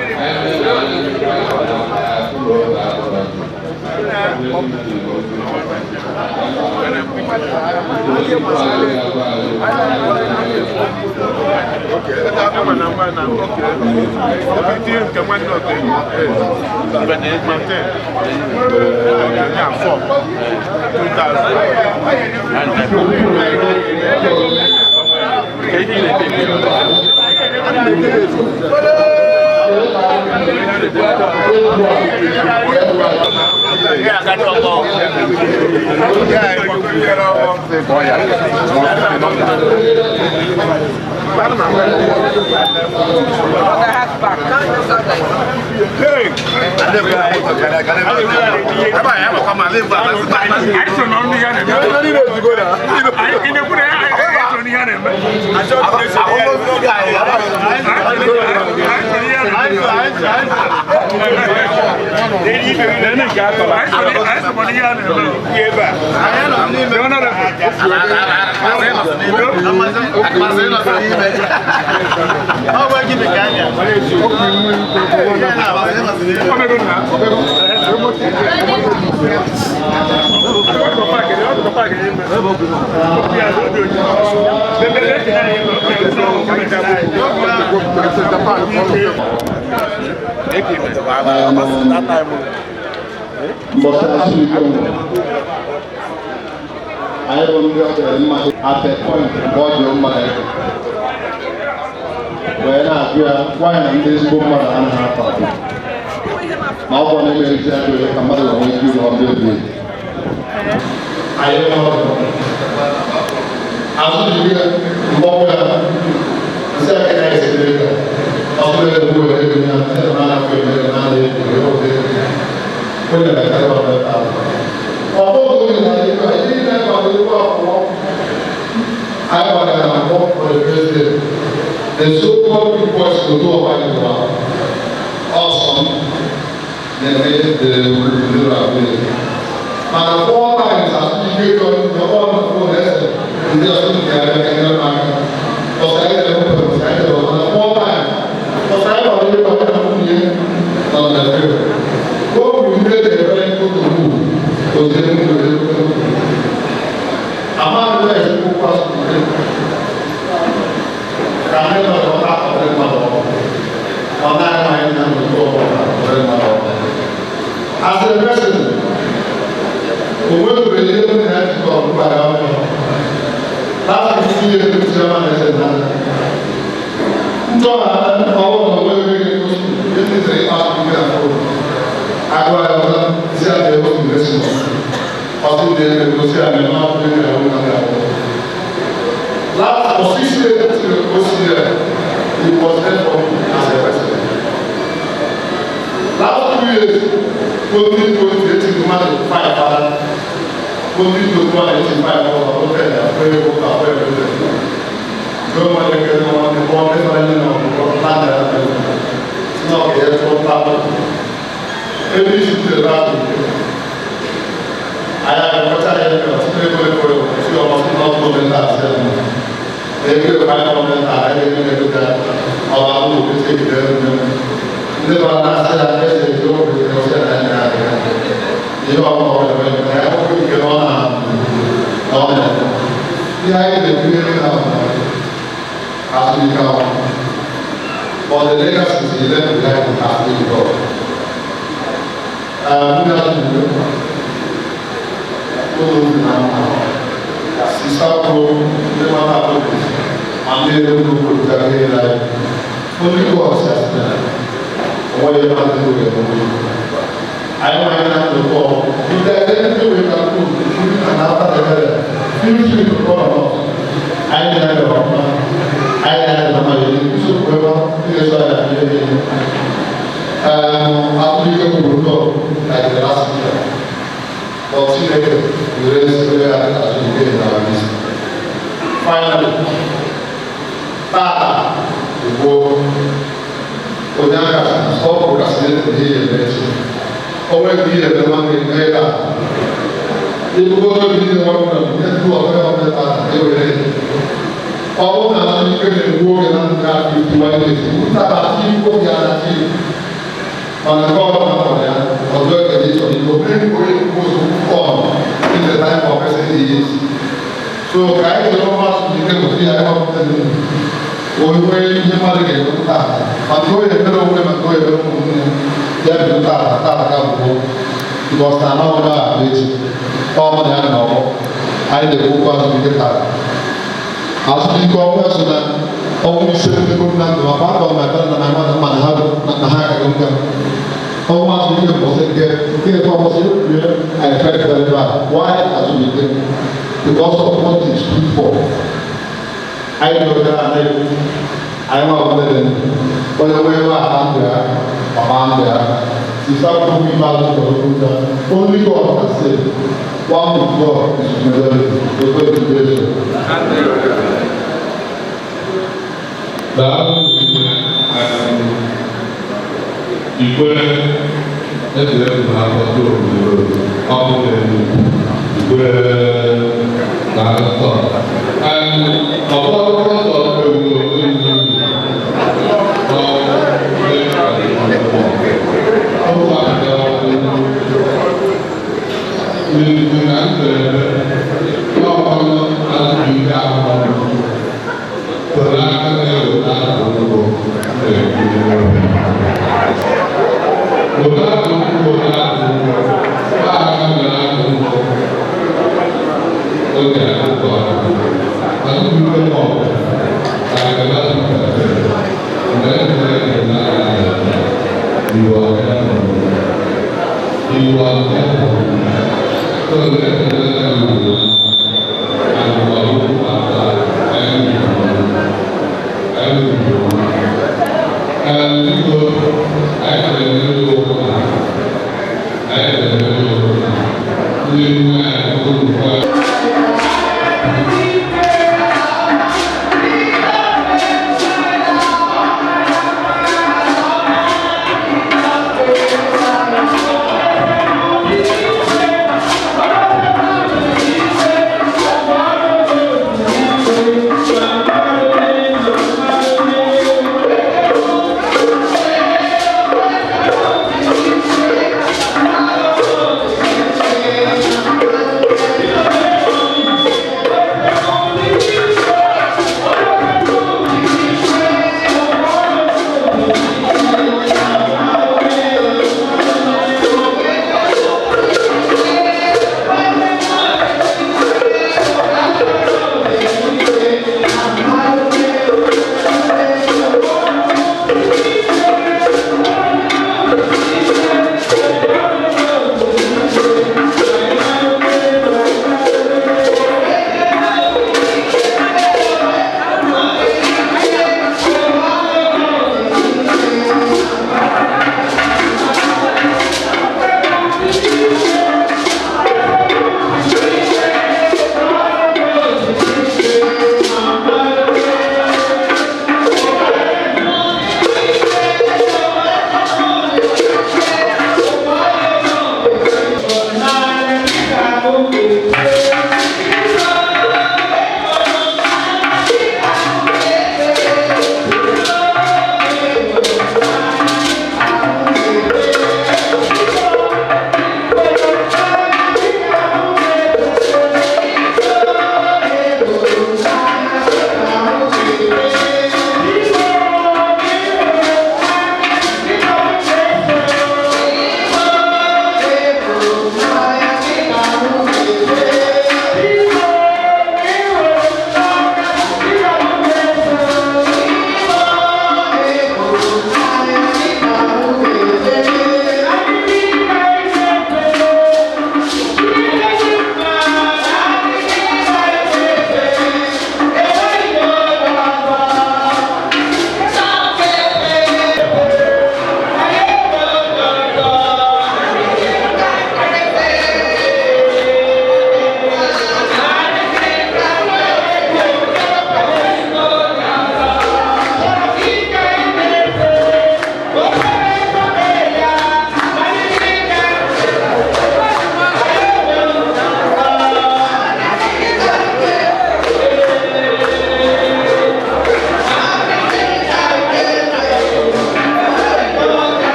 D: na-anya ụlọ ụlọ
G: Mbọsị asụ iko anyị bụ ndị ọ dịrị mma at a point mgbe ọ dị mmadụ ego wee na-ajụ ya nwaanyị na ndị ezigbo mmadụ anaghị akọ akọ ma ọ bụ na emezi ajụ ya ka mmadụ wee nwee ike ịrụ ọrụ ebi anyị nọ azụ jiri ya mgbe ọ bụla nsị aka ya esitere ka ọ bụla ego were ego ya nsị na na-akụ ego na-adị ego ego onye na-akara ọbụla ọ bụghị onye na-adịkwa ndị na-akwado akwụkwọ anyị gbagara na mbụ for the president, the so-called big boys otu ọba anyị gwa ọsọ na-eme the vulnerability mana four times asụsụ ike ọkpọ na phone ese ndị ọsụ nke abịa ka nyere m aka ọsọ anyị na-ewepụ ọsọ anyị na mana four times ọsọ anyị gbara ebe ọ na nwunye nọ na field o kwuru ndị e ji ere nkụtụ ozi nwere amaghị m esi okwu asụsụ ka ndị mmadụ ọ na-akpọrọ mmadụ ọkụ ọ na-amaghị na nnukwu ọbụla kpọrọ mmadụ ọkụ.
D: As a person, o nwebere ihe m na ya jikọ ọgbụgba ya ọnụ. Last 50 years, ndị chairman eze na ntọ na ọwụ na onwe enweghị ego etitiri ịkpa ike na fon. Agwa ya ọzọ si a na-ewe otu ọtí ní ẹgbẹ́ kò sí àmì náà fún ẹgbẹ́ àwọn ọmọdé àwọn. Last for 6 years until o sí ẹ, he was there for me as a president. Last 2 years, 2020, 18 five father, 2021, 85 ọ̀rọ̀ tó tẹ̀lé àpẹẹrẹ kó kà fún ẹgbẹ́ tẹ̀lé. Yóò máa lè kẹ́lẹ́ wọn ní wọ́n ní wọ́n ní wọn ní láti ẹ̀ náà kẹ́ ẹ̀ tó ń ta bọ̀. Ebi ìṣúté láti aya ẹ̀kọ́tà yẹn kẹ́ ọtí ní ẹgbẹ́ ẹ̀kọ́ yẹn tí ọmọ tó náà tó mẹ́ta àti ẹ̀mọ́ ẹgbẹ́ 500 ẹgbẹ́ ẹgbẹ́ ẹgbẹ́ ọba tó wò pété ìdẹ́ ẹ̀mọ́ ndị bá náà sẹ́ ya ẹsẹ̀ ìdí ó bèrè ọsẹ náà ẹ̀ náà ẹ̀ ihe ọmọ ọ̀rẹ́ ẹ̀ ẹ̀ ọkọ̀ ìkẹ́ náà náà náà ẹ̀ ihe anyị na-ekwu ihe na Africa, but the legacy is left behind in Africa. Ndị asụsụ ụlọ na sisa pro ndị mmadụ abụghị ma ndị elu ugwu ka ihe na only God says that onwe ya mmadụ ndị oge n'onwe anyị nwere na ndụkọ. If there is anything we can do during and after the burial, feel free to call on us. Anyị na-ere ọfụma, anyị na-ere na mmadụ nsogbu ebe ndị na-eso anyị abịa ihe atụrụ kwuru nọ like the last year. But Chineke were ezigbo ya azụike na our midst. Finally, tata ugbo onye aka stop procrastinating ihe eme echi. O nwere ihe eme nwanne mee taa. Ibugo obi ndị nwa ọbụla ihe ndị ọbụla ọbụla tata ewere. Ọ bụrụ na azụike na-egbu oge na ndụ ya 51 days, ntabati oge anachi mana nke ọbụla kpọrọ ya ọzọ ekele ịchọrọ ihe obere onye ụzọ on in the time of person is. So ka anyị zụrụ mmasị ike gosi ya ebe ọbụla dị onwe ihe mmadụ ga-eme tata, maka onye emere onwe, maka onye emere ụmụnne ya bido tata tata ka bụ because na amaghị onye ahụ echi ọ mụ na ya na ọgbọ anyị na-ekwu okwu azụmike tata. Azụmike ọnwụ ya so na ọnwụ ise ego na ndụ maka akọ na ekpere na mmadụ mma na ha na ha agaghị nka ọnwụ azụmike mbọsị nke nke ọbọsị ekwurie. I felt very bad. Why azụmike? Because of what he stood for. Anyị na oge a na-ekwu anyị nwa ọbụla dị onye nwee nwa aka ndụ ya ọma ndụ ya sisa kwuru ikpeazụ chọrọ okwu nta. Only God can save. One with God is majority. Oto education.
K: Daalụ. Igwe eze na-akpọta obodo ọkụ na-elu igwe na-asọ ọbụ ọsọ ewu ewu n'izu na nsere n'ọkpọrọ azụike ahụ so n'aka na-eweta akụ ụgwọ. Weta akụ ụgwọ na akụ ụgwọ aka mere akụ ụgwọ oge akụkọ azụike ma ọ bụ agaba mgbe e nwere na iwu aka iwu aka so na iwu and ọrụ aka anyị anyị biko anyị na-emere okwu na anyị na-emere okwu na ndị nwe anyị ụlọ.
B: Thank you.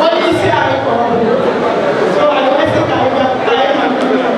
I: Onye isi anyị kpọrọ. So anyị wee sị ka anyị bịa, ka anyị ma.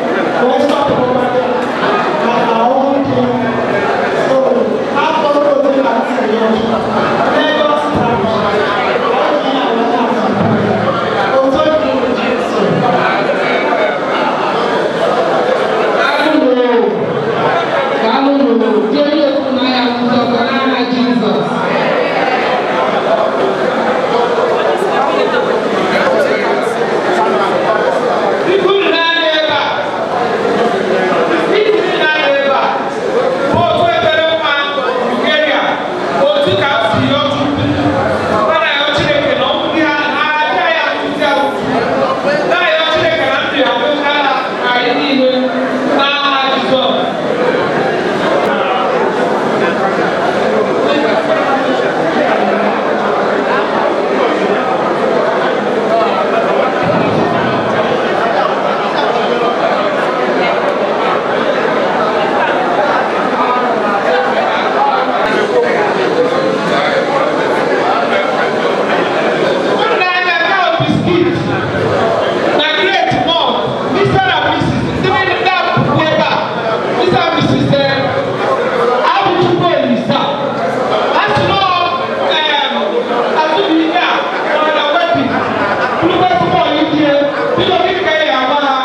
I: Biko, gịnị ka ị ga-agwa ha?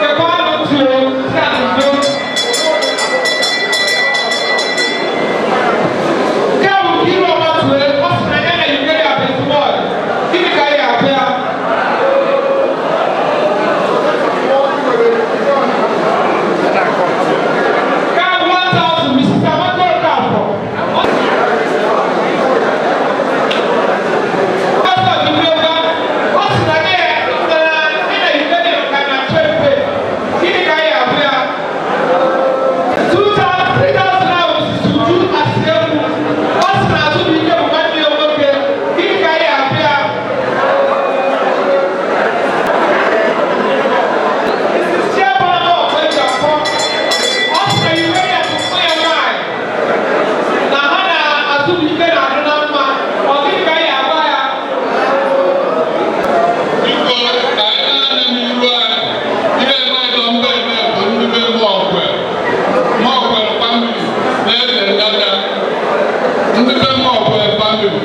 I: Gekwanụ ntị o, si ndo. Nke a bụ Nkiru Ọmatue, ọ sị na ya na Eugeria bụ ezigbo ọyị. Gịnị ka ị ga-agwa ya? Nke a bụ 1000, Mrs. Amaka Okafor. Pastọ Dibịa, ọ sị na ya na Eugeria ka na-achọ efe. Gịnị ka ị ga-agwa ya? 2000, 3000 ahụ Mrs. Uju Asiegbu. Ọ sị na Azụbụike bụ nwanne ya nwoke. Gịnị ka ị ga-agwa ya? Mrs. Chiamaka Okoejiofor. Ọ sị na Eugeria bụ nwa ya nwaanyị. Na ha na Azụbụike na-adị na mma. Ọ gịnị ka ị ga-agwa ya?
K: Biko, ka anyị na-anya n'iru anyị, ihe na-edọ mba eme bụ ndị be Mọkwe. Mọkwe family na-eze ndada. Ndị be Mọkwe family,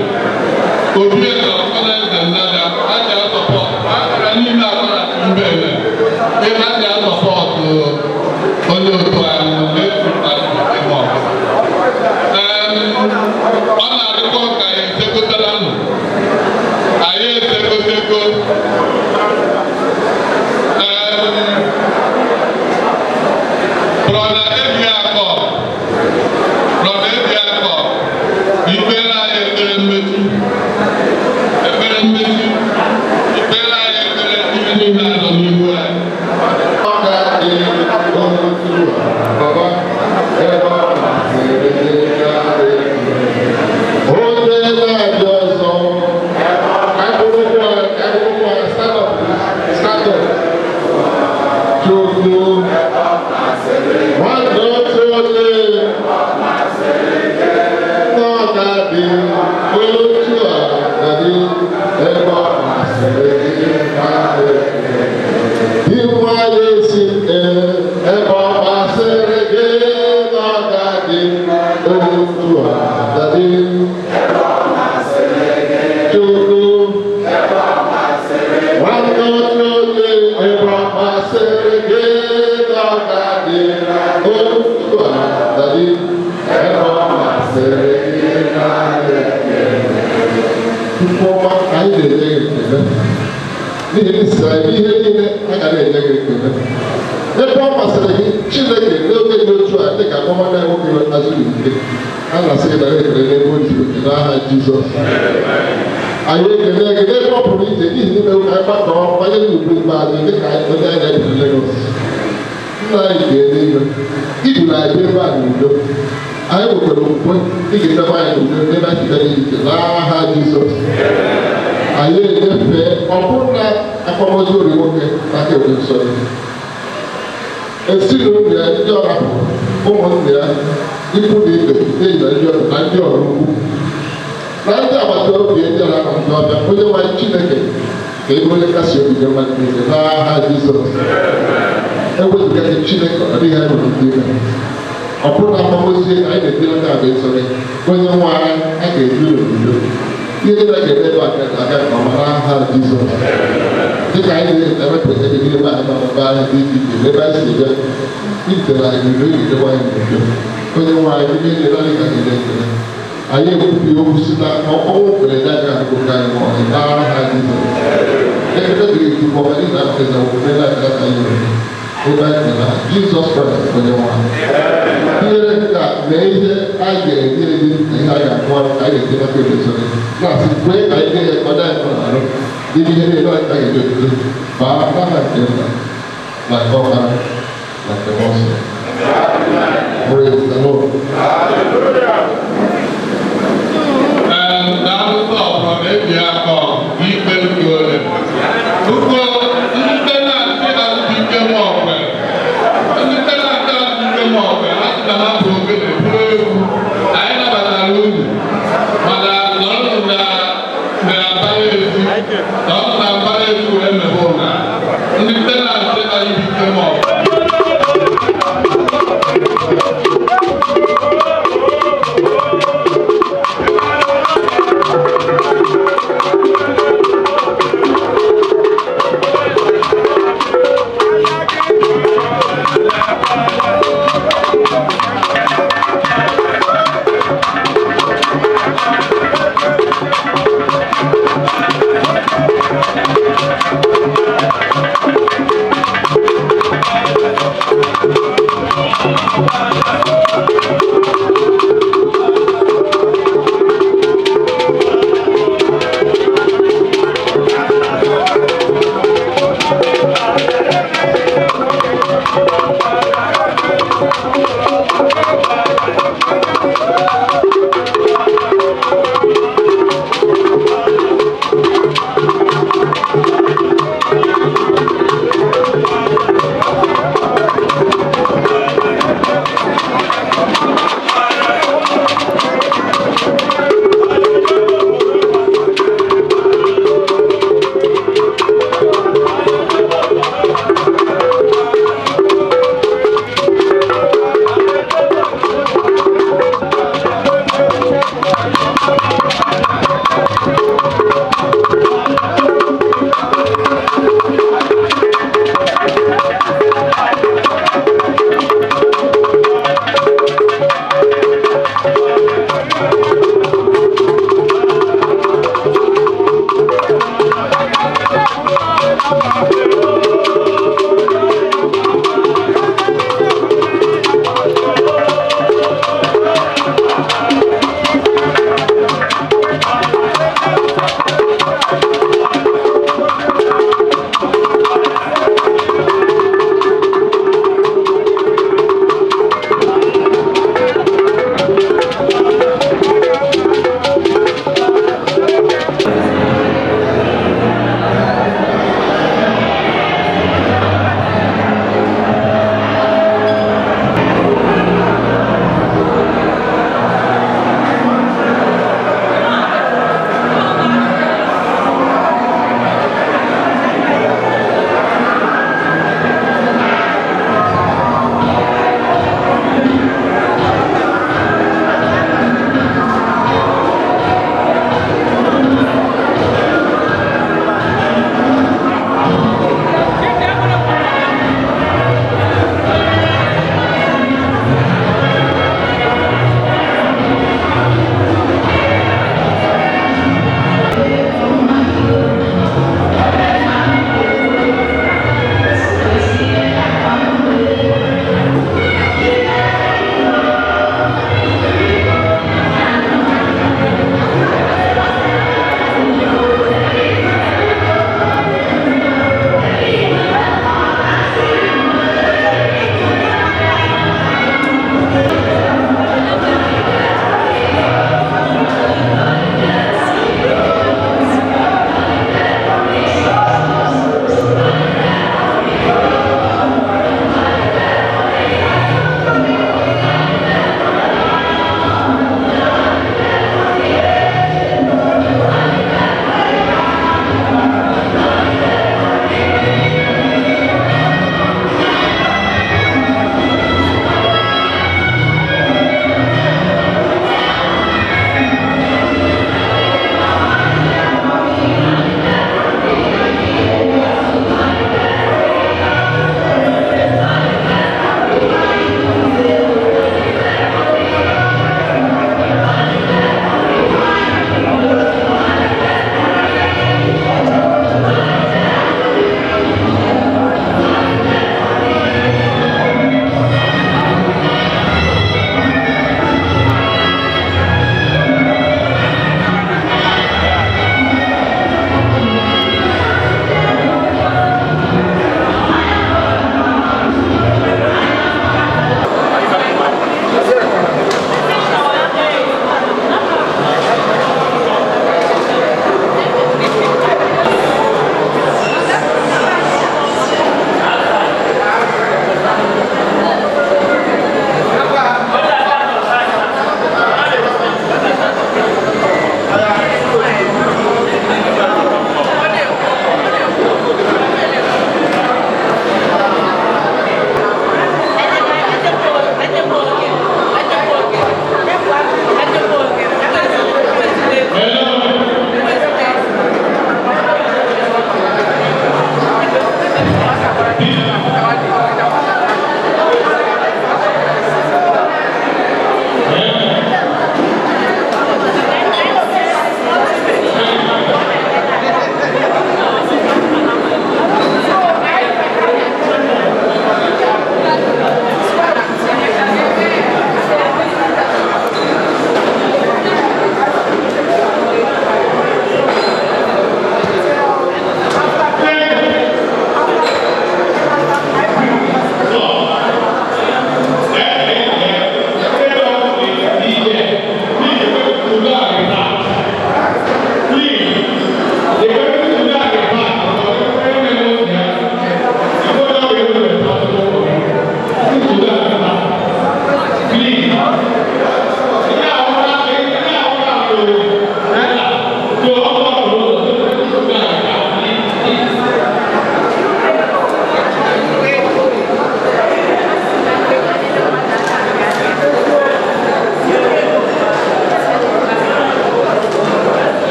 K: Obi eze ọkụ na-eze ndada, ha ji a-support, akara niile akara mba eme. Ihe ha ji a-support onye otu anyị na-efu pati Mọkwe. Ọ na-adịkwa ka anyị esekotara nụ. Anyị esekotego. Brother Ebiakọ, Brother Ebiakọ, ikpere anyị ekpere mmechi, ekpere mmechi, ikpere anyị ekpere ihe niile a nọ n'ihu anyị.
D: Ọ ga-adị otu a, Baba, ebe ọ masịrị gị ga-adị. Onye na-abịa ọzọ, ka anyị stand up, stand up. Chukwu, nwanne otu onye, nọ ga-adị otu a, ga-adị ebe ọ masịrị gị ga-adị. Inwe esi ee, ebe ọ masịrị gị na ọ ga-adị otu a dadị. Chukwu, nwanne otu onye, ebe ọ masịrị gị na ọ ga-adị otu a dadị, ebe ọ masịrị gị na ọ ga-adị. Chukwu ọma, anyị na-enye gị ekele n'ihi na isi anyị ihe niile a ga na-enye gị ekele ebe ọ masịrị gị. Chineke, n'oge dị otu a, dịka nwanne nwoke Azụbụike, a na-asị gị nara ekele n'ebe o juru oke n'aha Jizọs. Anyị ekele gị n'ebe ọ pụrụ iche n'ihi n'ime ka anyị gbakọọ banye n'udo ikpeazụ dịka onye anyị na-ebiri Lagos. Nna anyị nke eluigwe, iduru anyị ebe a n'udo. Anyị nwekwara okwukwe ị ga-edebe anyị n'udo n'ebe anyị bịara ije n'aha Jizọs. Anyị enyefee ọbụna akwamozu ori nwoke n'aka ebe nsọ gị, ezinụlọ ya, ndị ọ hapụrụ, ụmụnne ya, ikwu na ibe, enyi na ndị ọrụ na ndị ọrụ ukwu na ndị agbata obi, ndị ọrụ na ndị ọbịa. Onye nwe anyị Chineke, ka ebe onye kasị obi nye mmadụ niile n'aha Jizọs. Ewezụga gị, Chineke, ọ dịghị anyị nwere ike ime. Ọ bụrụ na akwamozu anyị na-etiri ndị abịa nsọ gị, onye nwe anyị, a ga-edu n'obodo ihe niile a ga-eme ebe a ga-aga nke ọma n'aha Jizọs. Dịka anyị na-emepụta ebe niile anyị nọ n'ebe ahịa dị iche iche n'ebe anyị si bịa, itere anyị n'udo, ị ga-edebe anyị n'udo. Onye nwe anyị, n'ime niile anyị ga na-ele ekele. Anyị ekwubi okwu si na ọnwụ mberede agaghị abụ nke anyị ma ọ dị n'aha Jizọs. Ekele dịrị Chukwu ọma n'ihi na eze omume na-aga anyị nwere ebe anyị nọ na Jizọs Kraịst onye nwe anyị. Tinyere nke a, mee ihe anyị ga-eri eri na ihe anyị ga-akụ ọrụ ka anyị ga-eji maka ebe nsọ gị na-asị kwee ka anyị nye ya ka ọ dị anyị mma n'arụ n'ime ihe niile anyị ga-eji otuto baa n'aha nke Nna na nke Ọkpara na nke Mmụọ Nsọ. Praise the Lord.
K: Daalụ sọ, Brother Ebiakọ, ikpe nke ole. Biko, ndị na-asị Azụbụike Mọkwe, ndị na-asị Azụbụike Mọkwe, ha sị na ha bụ ogene bụrụ egwu. Anyị nabatara unu, mana nọrọnụ na na mbara ezi, nọrọnụ na mbara ezi wee mebe ụna. Ndị na-asị Azụbụike Mọkwe.
F: Igbo.